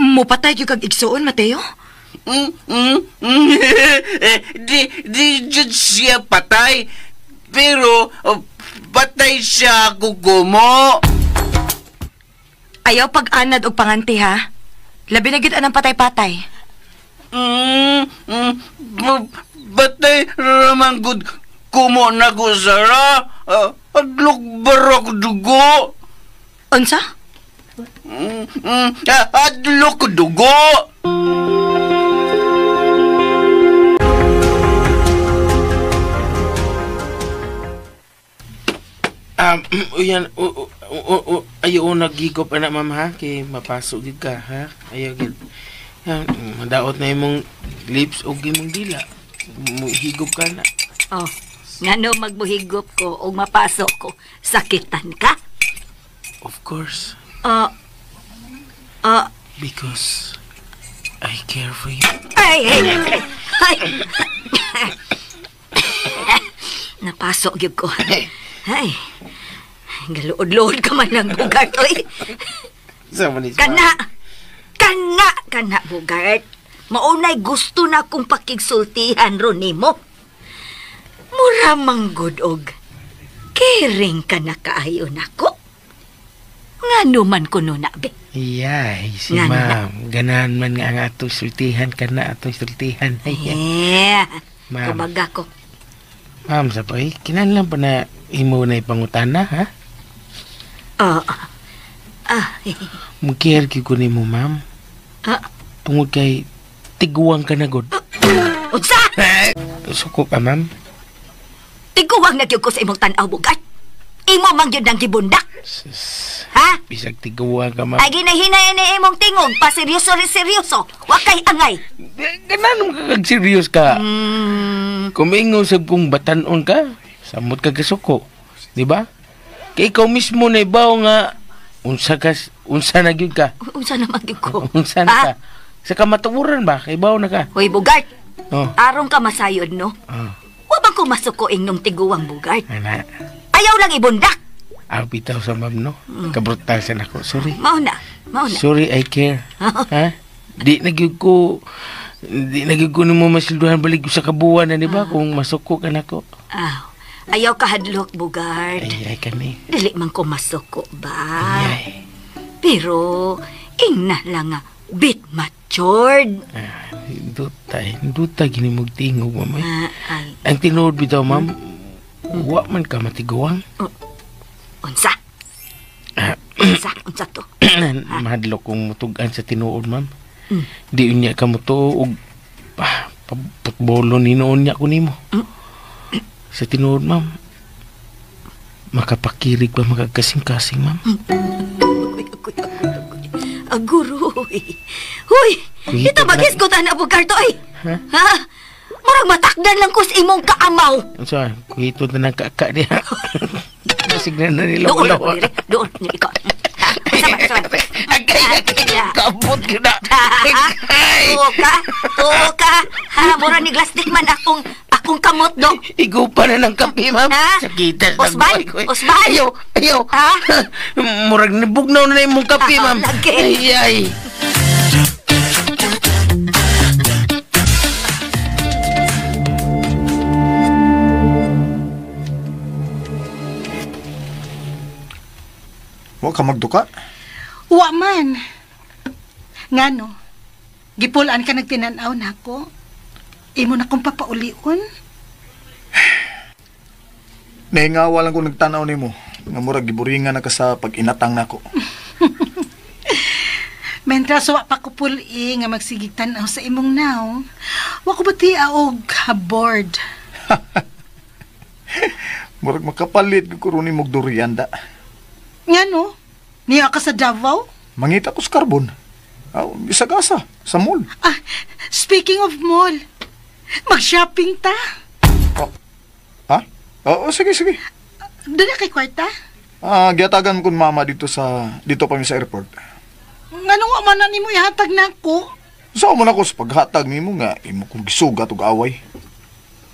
Speaker 7: mupatay gyud kag igsuon, Mateo?
Speaker 6: Di jud siya patay, pero patay siya kukumo.
Speaker 7: Ayaw pag-anad og panganti, ha? Labi na gyud anang patay-patay.
Speaker 6: Batay ramang gud kumo na ko, Sarah. Adlok barak dugo.
Speaker 7: Unsa?
Speaker 6: Adlok dugo.
Speaker 4: Uyan, ayaw nagigop anak, ma'am, ha? Kay mapasok gid ka, ha? Ayaw gid. Yan, madaot na imong lips o imong dila. Higop ka na.
Speaker 2: Oh, ngano magbuhigop ko o mapasok ko, sakitan ka?
Speaker 4: Of course. Because I care for you.
Speaker 2: Ay, ay, ay, ay. Napasok gyud ko. Ay, galuod-luod ka man lang, Bugart, oy. Kana, kana, kana, Bugart. Maunay gusto na kong pakigsultihan ron nimo. Mura manggod og caring ka na kaayo nako. Ngano man kuno na, be.
Speaker 4: Iyay, si ma'am. Ganahan man nga ang atong sultihan ka na, atong sultihan.
Speaker 2: Eh, kumaga ko.
Speaker 4: Ma'am, sapay, kinahanglan pa na imo na ipangutana, ha? Mukir ko ni mo, ma'am. Tungod kay tiguang ka na, god.
Speaker 2: Unsa?
Speaker 4: Suko ka, ma'am.
Speaker 2: Tiguang na gyud ko sa imong tan-aw, Bugart. Imo man gyud ang gibundak. Ha?
Speaker 4: Bisag tiguang ka, ma'am.
Speaker 2: Ay, ginahinay ni imong tingog. Pa-seryoso-seryoso. Wa kay angay.
Speaker 4: Ganan mo kag serious ka. Kumingo sab kung batanon ka, samot ka kasuko. Di ba? Kay ikaw mismo na ibaw nga unsa ka, unsa na gyud ka.
Speaker 2: Unsa na man gyud ko.
Speaker 4: Unsa na ka. Sa kamatuoran ba? Kay ibaw na ka.
Speaker 2: Hoy, Bugart.
Speaker 4: Oh.
Speaker 2: Aron ka masayod, no?
Speaker 4: Oh.
Speaker 2: Wa bang kumasuko nung tiguang, Bugart?
Speaker 4: Ana.
Speaker 2: Ayaw lang ibundak.
Speaker 4: Aw, bitaw sa ma'am, no? Kabrutal sa nako. Sorry.
Speaker 2: Mao na. Mao na.
Speaker 4: Sorry, I care. Ha? Di na gyud ko, di na gyud ko nimo masilduhan balik sa kabuan na, di ba? Kung masuko ka nako.
Speaker 2: Aw. Ayaw ka hadlok, Bugart.
Speaker 4: Ay, ay kani.
Speaker 2: Dili man ko masuko ba?
Speaker 4: Ay.
Speaker 2: Pero, ingna lang nga, bit matured.
Speaker 4: Duta, duta gini mong tingog, ma'am.
Speaker 2: Ay.
Speaker 4: Ang tinuod bitaw, ma'am, wa man ka matiguang.
Speaker 2: Unsa? Unsa? Unsa to?
Speaker 4: Mahadlok kong mutugan sa tinuod, ma'am. Di unya ka mo to, og putbolo ni noon niya ko nimo. Sa tinuod, ma'am, makapakirig ba makagkasing-kasing, ma'am?
Speaker 2: Aguroy. Huy! Ito bagis ko ta na, Bugarto, ay! Ha? Murag matakdan lang ko sa imong kaamaw.
Speaker 4: Unsa? Kuhito na ng kaka niya. Signan na nila.
Speaker 2: Doon, doon, ikaw. Sama, sama.
Speaker 4: Kabot ka na.
Speaker 2: Tuo ka, tuo ka. Ha, mura ni Glastic man akong kamot, do.
Speaker 4: Igupa na ng kape, ma'am. Sakita sa
Speaker 2: Osman, Osman.
Speaker 4: Ayaw, ayaw.
Speaker 2: Ha?
Speaker 4: Murag nabugnaw na imong kape, ma'am. Ay, ay.
Speaker 8: Wa ka magduka?
Speaker 5: Wa man. Ngano? Gipulaan ka nagtinanaw nako. Imo na kong papaulion.
Speaker 8: Nahingawa lang ko nagtanaw nimo. Nga murag giburingan na ka sa pag-inatang nako.
Speaker 5: Mentras wa pa ko puli nga magsigig tan-aw sa imong naw. Wa ko bati og board.
Speaker 8: Murag makapalit ko ron nimog durian da.
Speaker 5: Ngano? Niya ka sa Davao?
Speaker 8: Mangita ko sa karbon. Bisag asa, sa mall.
Speaker 5: Ah, speaking of mall, Mag-shopping ta.
Speaker 8: Oh. Ha? Oo, sige, sige.
Speaker 5: Doon na kay kwarta?
Speaker 8: Giyatagan ko mama dito pa mi sa airport.
Speaker 5: Nganong wa man na nimo ihatag nako?
Speaker 8: Sa mo na ko sa paghatag nimo nga imo kong gisugat og away.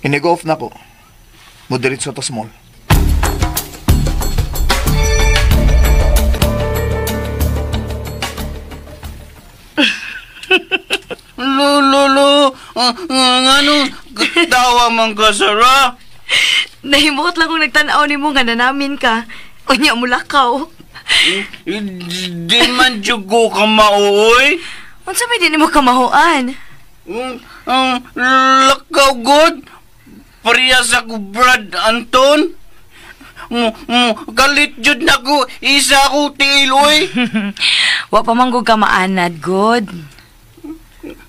Speaker 8: Inig-off na ko. Mo diretso ta sa mall.
Speaker 6: Lolo, ngano tawa man ka, Sarah?
Speaker 7: Nahimuot lang kung nagtanaw ni mo nga nanamin ka. Unya mo lakaw.
Speaker 6: Di man jud ko kamauoy.
Speaker 7: Unsa may di nimo kamahuan?
Speaker 6: Lakaw god. Pareha sa ko Brad Anton. Galit jud nako isa ko tiil oy.
Speaker 7: Wa pa man gud ka maanad god.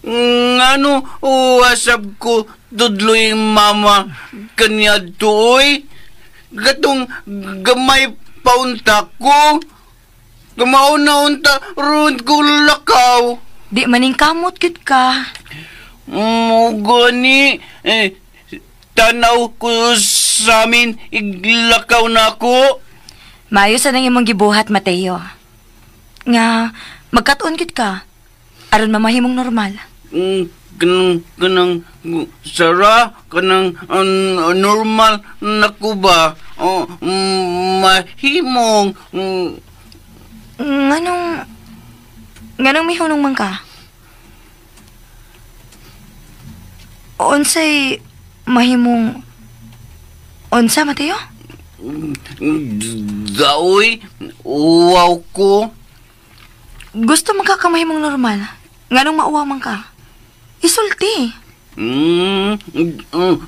Speaker 6: Ngano uwasab ko tudloy mama kanya tuoy. Gatong gamay paunta ko. Gamauna unta ron ko lakaw.
Speaker 7: Di maning kamot gid ka.
Speaker 6: Mugani tanaw ko sa amin iglakaw na ko.
Speaker 7: Maayo sa nang imong gibuhat, Mateo. Nga magkatuon gid ka. Aron mamahimong normal.
Speaker 6: Kanang Sarah, kanang normal na ko ba? Mahimong.
Speaker 7: Nganong mihunong man ka? Unsay mahimong unsa, Mateo?
Speaker 6: Daoy, uwaw ko.
Speaker 7: Gusto man ka kamahimong normal. Nganong mauwaw man ka? Isulti.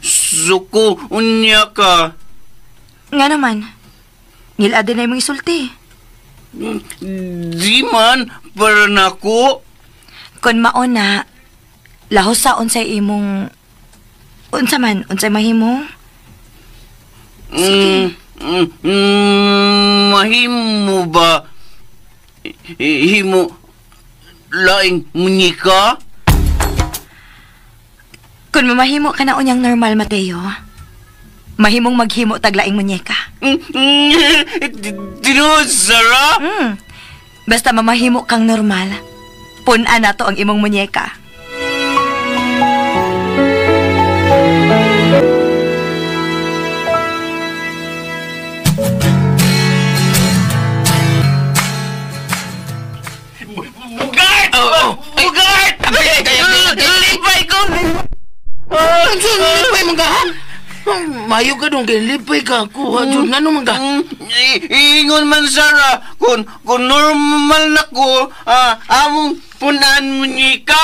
Speaker 6: Suko unya ka.
Speaker 7: Nga naman. Ngilad din na imong isulti.
Speaker 6: Di man, para nako.
Speaker 7: Kun mauna, lahos sa unsay imong... Unsa man, unsay mahimo? Sige.
Speaker 6: Mahimo ba? Himo laing munyika?
Speaker 7: Kung mamahimo ka na unyang normal, Mateo, mahimong maghimo taglaing munyeka.
Speaker 6: Tinuod, Sarah?
Speaker 7: Basta mamahimo kang normal, pun-an na to ang imong munyeka.
Speaker 6: Bugart! Lipay ko!
Speaker 4: Lipay man ka, ha? Mayo ka dong, kay lipay ka. Kuha, Jun, ano man ka?
Speaker 6: Ingon man, Sarah, kung normal na ko, among punan mo niya.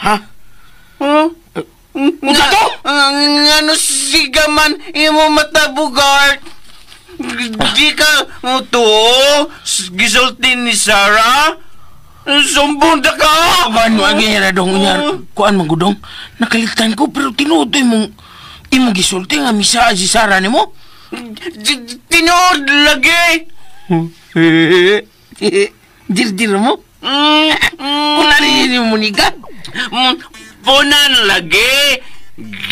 Speaker 4: Ha?
Speaker 6: Huh?
Speaker 4: Unsa to?
Speaker 6: Ano siga man imo mata, Bugart? Di ka mo to? Gisulti ni Sarah? Sumbong na ka!
Speaker 4: Man, wag niya na dong. Kuan man gudong. Nakalitan ko, pero tinuod imong gisulti nga misa si Sarah nimo.
Speaker 6: Tinuod lagi!
Speaker 4: Dirdir mo? Punan ni mo niga?
Speaker 6: Punan lagi!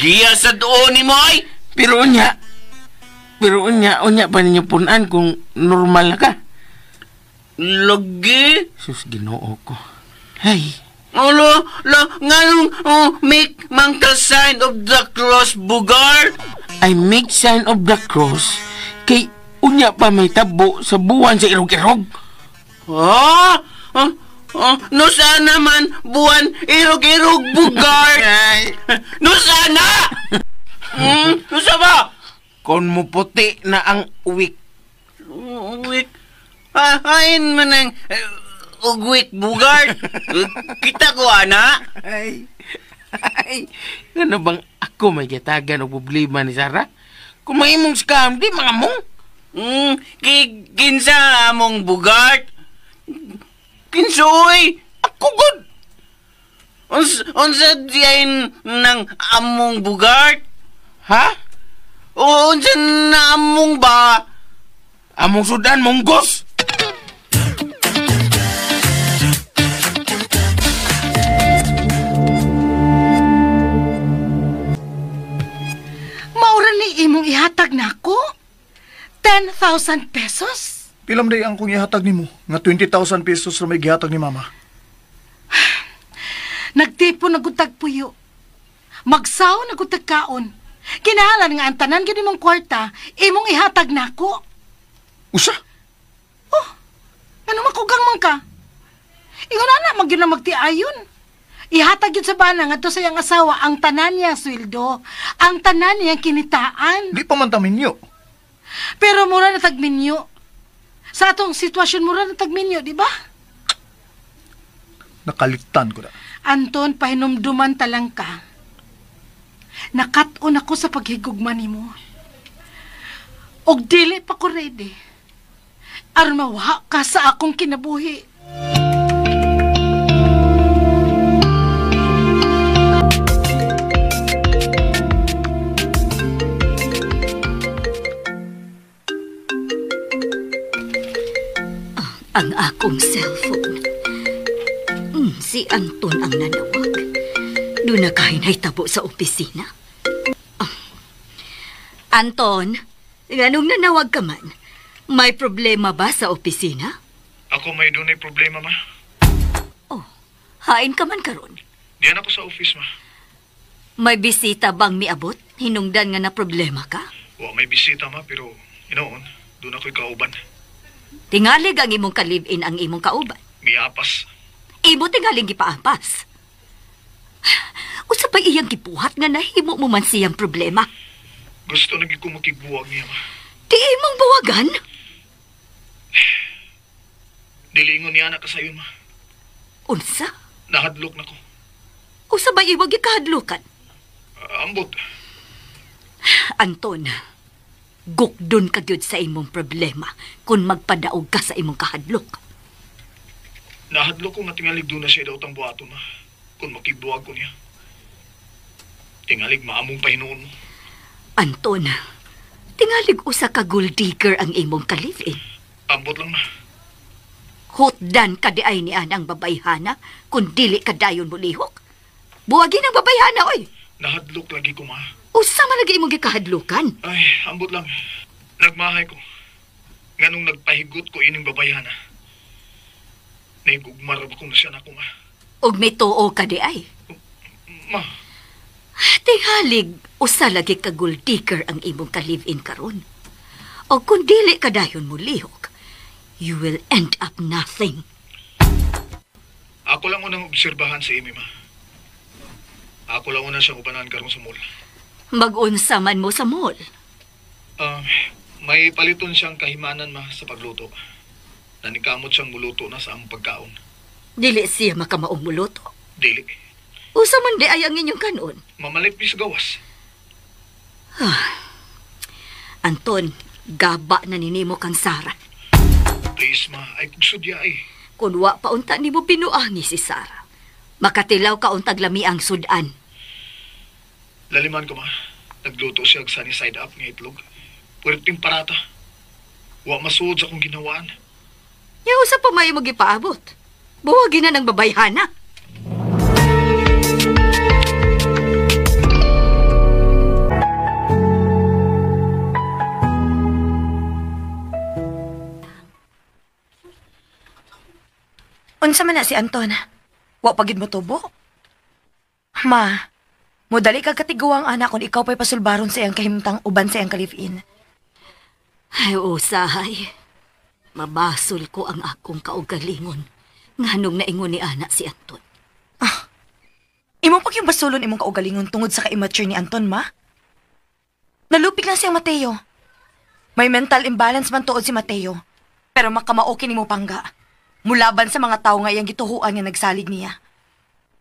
Speaker 6: Giya sa doon ni mo ay!
Speaker 4: Pero unya pa ninyo punan kung normal na ka.
Speaker 6: Lagi?
Speaker 4: Sus, Ginoo ko. Hey.
Speaker 6: Olo, nganong make man ka sign of the cross, Bugart?
Speaker 4: I make sign of the cross kay unya pa may tabo sa buwan sa irog-irog.
Speaker 6: Ha? No sana man buwan irog-irog, Bugart. No sana! No sa ba?
Speaker 4: Kung muputi na ang uwik.
Speaker 6: Uwik? Hain man ang ugwik, Bugart. Kita ko, ana.
Speaker 4: Ay, ano bang ako may gitagan o problema ni Sarah? Kung may imong scam, di mga mong.
Speaker 6: Kinsa among Bugart? Kinsoy?
Speaker 4: Ako god!
Speaker 6: Unsa diay ng among Bugart?
Speaker 4: Ha?
Speaker 6: O unsa na among ba?
Speaker 4: Among sudan, munggos!
Speaker 5: Ihatag na ako? 10,000 pesos?
Speaker 8: Pilam day ang kung ihatag nimo nga 20,000 pesos ra may gihatag ni mama.
Speaker 5: Nagtipon na gud puyo. Magsaw na gud kaon. Kinahalan nga ang tanan gyud imong kwarta, imong ihatag nako.
Speaker 8: Usa?
Speaker 5: Oh, ano makugang man ka? Ingon ana man gyud na magtiayon. Ihatag gyud sa bana ngadto sa iyang asawa ang tanan niyang sweldo, ang tanan niyang kinitaan.
Speaker 8: Di pa man ta minyo.
Speaker 5: Pero mura na tagminyo. Sa atong sitwasyon mura na tagminyo, di ba?
Speaker 8: Nakalitan ko na.
Speaker 5: Anton, pahinumduman talang ka. Nakat-on ako sa paghigugma nimo. Og dili pa ko ready. Aron mawa ka sa akong kinabuhi.
Speaker 2: Ang akong cellphone. Si Anton ang nanawag. Doon na kain ay tabo sa opisina. Anton, anong nanawag ka man? May problema ba sa opisina?
Speaker 8: Ako may dunay problema, ma.
Speaker 2: Oh, hain ka man karon.
Speaker 8: Diyan ako sa office, ma.
Speaker 2: May bisita bang miabot? Hinungdan nga na problema ka?
Speaker 8: Wa may bisita, ma, pero inoon, doon ako'y kauban.
Speaker 2: Tingalig ang imong ka-live-in ang imong kauban.
Speaker 8: Miapas.
Speaker 2: Imo tingaling gipaapas. Usa pa'y iyang gibuhat nga nahimo mo man siyang problema.
Speaker 8: Gusto na ko makigbuwag niya, ma.
Speaker 2: Di imong buwagan?
Speaker 8: Dilingon niya na kasayon, ma.
Speaker 2: Unsa?
Speaker 8: Nahadlok na ko.
Speaker 2: Usa ba'y iwag ikahadlokan?
Speaker 8: Ambot.
Speaker 2: Anton, gukdon ka gyud sa imong problema kung magpadaog ka sa imong kahadlok.
Speaker 8: Nahadlok ko nga tingalig doon na siya daw tang buhaton, ma. Kung makigbuwag ko niya. Tingalig maamong pahinuon mo.
Speaker 2: Anton, tingalig usa ka gold digger ang imong ka-live-in.
Speaker 8: Ambot lang, ma.
Speaker 2: Hotdan ka di ay ni anang babayhana kung dili ka dayon mo lihok. Buwagin ang babayhana, oy!
Speaker 8: Nahadlok lagi ko, ma.
Speaker 2: Usa man lagi imong gikahadlokan.
Speaker 8: Ay, ambot lang. Nagmahay ko. Nganong nagpahigot ko ining babayhana. Naigugmar ba ko na siya na ko, ma?
Speaker 2: Og may tuo ka di ay.
Speaker 8: Ma.
Speaker 2: Tingalig, usa lagi ka gold digger ang imong ka-live-in karon. O kung dili ka dayon mo lihok, you will end up nothing.
Speaker 8: Ako lang unang obserbahan si Amy, ma. Ako lang unang siyang ubanan karon sa mall.
Speaker 2: Mag-unsa man mo sa mall?
Speaker 8: May paliton siyang kahimanan, ma, sa pagluto. Nanikamot siyang muluto na sa among pagkaon.
Speaker 2: Dili siya makamaong muluto?
Speaker 8: Dili.
Speaker 2: Usa man di ay ang inyong kanon?
Speaker 8: Mamalit mi sa gawas.
Speaker 2: Anton, gaba na ninimo kang Sarah.
Speaker 8: Please, ma, ay kugsudya ay.
Speaker 2: Kun wa pa unta nimo binuangi si Sarah. Makatilaw ka untag lami ang sudan.
Speaker 8: Laliman ko, ma. Nagluto siya og sunny side up nga itlog. Puwerteng parata. Wa masuod sa akong ginawaan.
Speaker 2: Yaw sa pa may magipaabot. Buwagin na ng babayhana.
Speaker 7: Unsa man na si Anton? Wa pa gid mo tubo? Ma, modali kag katiguang anak kung ikaw pa'y pasulbaron sa iyang kahimtang uban sa iyang ka-live-in.
Speaker 2: Ay, usahay. Mabasol ko ang akong kaugalingon. Nganong naingon ni anak si Anton.
Speaker 7: Ah, imo pag yung basulon imong kaugalingon tungod sa ka-immature ni Anton, ma? Nalupig lang siyang Mateo. May mental imbalance man tuod si Mateo. Pero makamao kini mo pangga. Mulaban sa mga tao nga iyang gituhuan nga nagsalig niya.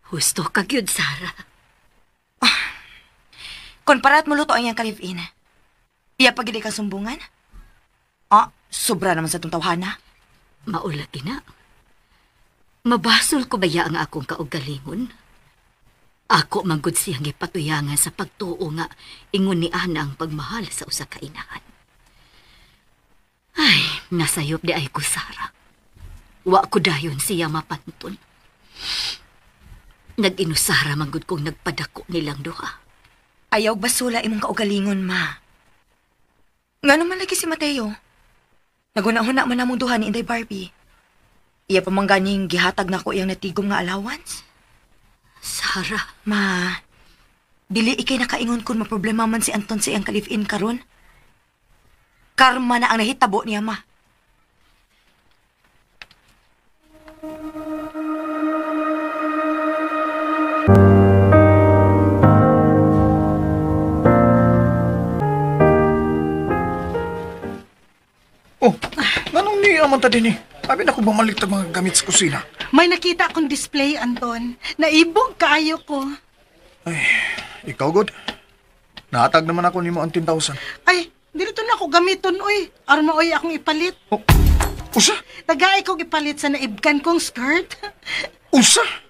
Speaker 2: Husto ka gyud, Sarah.
Speaker 7: Ah, kung parat mo luto ang iyang ka-live-in, iya pagili kang sumbungan? Ah, sobra naman sa itong tawhana.
Speaker 2: Maulagi na. Mabasol ko baya ang akong kaugalingon? Ako manggod siyang ipatuyangan sa pagtuo nga ingon ni Ana ang pagmahal sa usa ka inahan. Ay, nasayop di ay ko, Sarah. Wa ko dayon siya mapanton. Nag-inusara manggod kong nagpadako nilang duha.
Speaker 7: Ayaw basula imong kaugalingon, ma. Nga naman lagi si Mateo. Naguna-huna man namong duha ni Inday Barbie. Iya pa man ganing gihatag na ko iyang natigom nga allowance.
Speaker 2: Sarah.
Speaker 7: Ma, dili ikay nakaingon kung maproblema man si Anton sa iyang ka-live-in karon. Karma na ang nahitabo niya, ma.
Speaker 8: Oh, nganong niya man ta din eh? Abi na ko bumalik tag mga gamit sa kusina.
Speaker 5: May nakita akong display, Anton. Naibog kaayo ko.
Speaker 8: Ay, ikaw, good. Nahatag naman ako nimo ang 10,000.
Speaker 5: Ay, dito na ako gamiton, oy. Aron maoy akong ipalit.
Speaker 8: Oh, usa?
Speaker 5: Tagay kong ipalit sa naibgan kong skirt.
Speaker 8: Usa?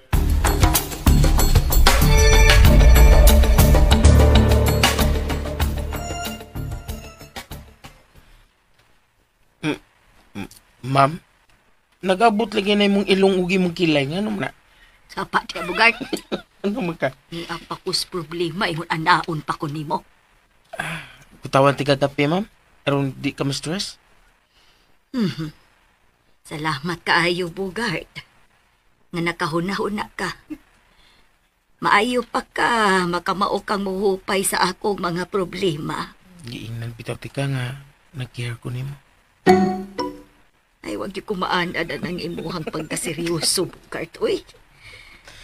Speaker 4: Ma'am, nag-abot lagi na imong ilong ugi mong kilay. Nga naman na?
Speaker 2: Sapa, tiya, Bugart.
Speaker 4: Ano man ka?
Speaker 2: Niapa ko's problema, ingon anaon pa ko nimo.
Speaker 4: Kutawan ti kagapi, ma'am. Aron di ka ma-stress?
Speaker 2: Mm-hmm. Salamat kaayo, Bugart. Nga nakahuna-huna ka. Maayo pa ka, makamao kang muhupay sa akong mga problema.
Speaker 4: Giingnan bitaw ti ka nga, nag-care ko nimo.
Speaker 2: Ay, wag yung kumaan-an ang imuhang pagkaseryoso, Bugart. Uy,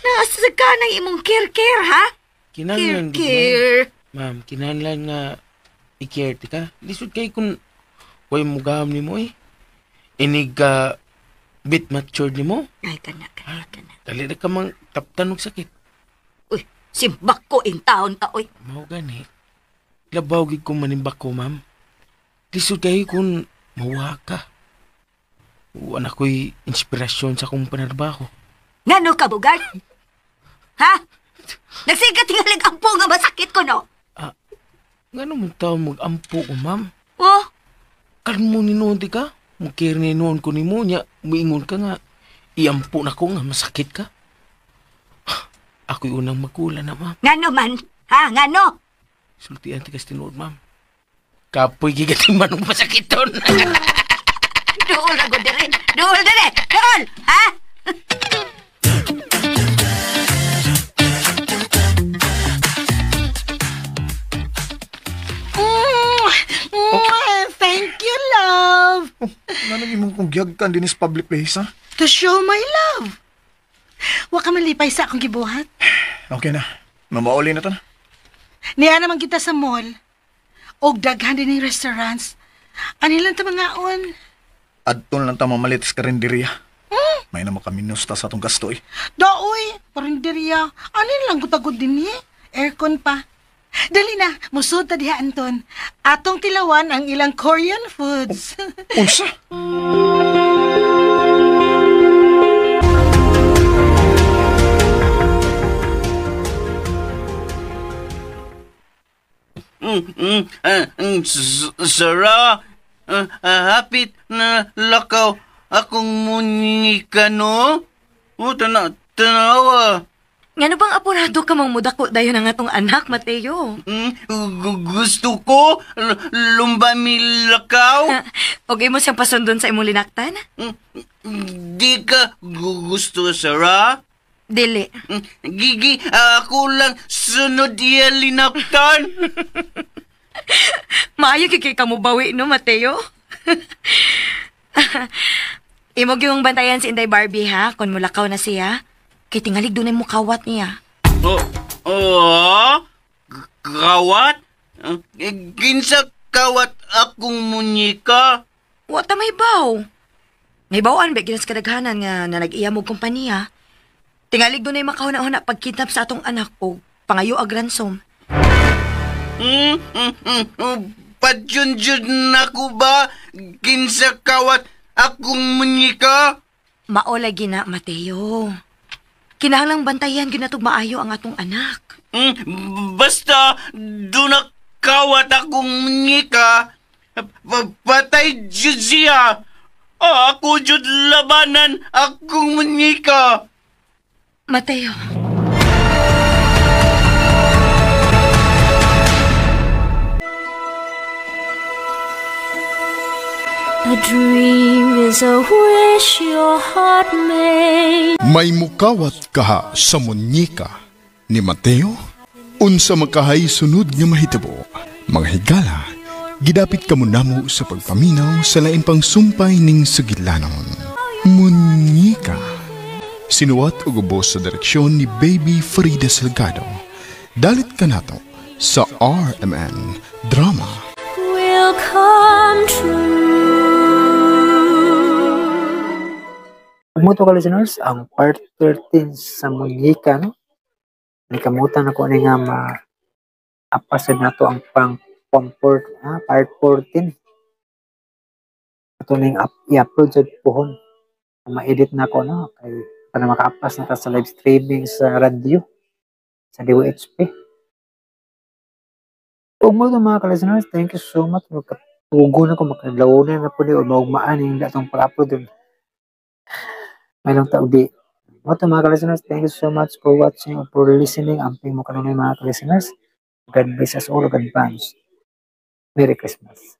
Speaker 2: nasa ka ng imong care-care, ha?
Speaker 4: Kinahanglan,
Speaker 2: Care-care.
Speaker 4: Ma'am, kinahanglan nga i-care ti ka. Lisod kay kung way mugaham nimo eh. Inig bit matured nimo.
Speaker 2: Ay, kana, kana, kana.
Speaker 4: Dali na ka mang taptan og sakit.
Speaker 2: Uy, simbak ko in taon ka, uy.
Speaker 4: Mao gani. Labaw gid ko manimbak ko, ma'am. Lisod kay kung mawaka ka. Uwan ako'y inspirasyon sa akong panarbaho.
Speaker 2: Ngano ka, Bugart? Ha? Nagsigat tingalig ampo nga masakit ko, no?
Speaker 4: Ah, ngano mong tao mag-ampo ko, ma'am?
Speaker 2: Oh?
Speaker 4: Kalmo ni noon, di ka? Mukir ni noon ko ni mo, niya, muingon ka nga. Iampo na ko nga, masakit ka. Ako'y unang magkula na, ma'am.
Speaker 2: Ngano man? Ha? Ngano?
Speaker 4: Sultian ti kas tinuod, ma'am. Kapoy gigating manong masakiton.
Speaker 2: Dool na ko dire. Dool dire. Dool! Ha?
Speaker 5: Oh. Thank you, love.
Speaker 8: Oh, nanong imong kong giyagkan din is public place, ha?
Speaker 5: To show my love. Wa ka malipay sa akong gibuhat.
Speaker 8: Okay na. Mamauli na to na.
Speaker 5: Niya naman kita sa mall. Og daghan din ng restaurants. Anilang ta mangaon?
Speaker 8: Adton lang ta mamalit sa karinderya. May na makaminos ta sa atong gasto eh.
Speaker 5: Daoy, karinderya. Anin lang gutagod din eh. Aircon pa. Dali na, musod ta diha, Anton. Atong tilawan ang ilang Korean foods.
Speaker 8: Oh, unsa?
Speaker 6: Sarah, hapit na lakaw akong munika, no? Oh, tanawa.
Speaker 7: Ngano bang apurado ka mang mudako dayon ang atong anak, Mateo?
Speaker 6: Gusto ko lumba mi lakaw.
Speaker 7: Og imo siyang pasundon sa imong linaktan?
Speaker 6: Di ka gusto, Sarah?
Speaker 7: Dili.
Speaker 6: Gigi, ako lang sunod iya linaktan.
Speaker 7: Maayo kay ka mo bawi, no, Mateo? Imo gyung bantayan si Inday Barbie, ha? Kung mulakaw na siya. Kay tingalig dunay mo kawat niya.
Speaker 6: Oh, kawat? Kinsa kawat akong munyika?
Speaker 7: Wa ta may baw. May bawaan ba ginas kadaghanan nga na nag-iya mo kompanya. Tingalig dunay makahuna-huna pagkidnap sa atong anak o pangayo ag ransom.
Speaker 6: Padyun-jud na ko ba? Kinsa kawat akong munyika?
Speaker 7: Mao lagi na, Mateo. Kinahanglang bantayan gyud natog maayo ang atong anak.
Speaker 6: Basta duna kawat akong munyika, patay jud siya. Ako jud labanan akong munyika.
Speaker 7: Mateo.
Speaker 9: A dream is a wish your heart made.
Speaker 3: May mukawat kaha sa munyeka ni Mateo? Unsa makahay sunod nga mahitabo? Mga higala, gidapit kamo namo sa pagpaminaw sa lain pang sumpay ning sugilanon. Munyeka. Sinuwat ug ubos sa direksyon ni Baby Farida Salgado. Dalit kanato sa RMN Drama.
Speaker 9: Will come true.
Speaker 1: Ug mo to ka listeners, ang part 13 sa Munyeka, no? Nikamutan ako ni nga ma apasan nato ang pang comfort, part 14. Ato ning i-upload sa puhon. Ma-edit na ako, no? Kay para makaapas na ta sa live streaming sa radyo sa DOHP. Ug mo to mga ka-listeners, thank you so much. Magkatugo na ko, makadlawonan na po ni o maugmaan yung atong pag-upload. May lang tao di. Mo to mga ka-listeners, thank you so much for watching or for listening. Amping mo kanunay mga ka-listeners. God bless us all. God advance. Merry Christmas.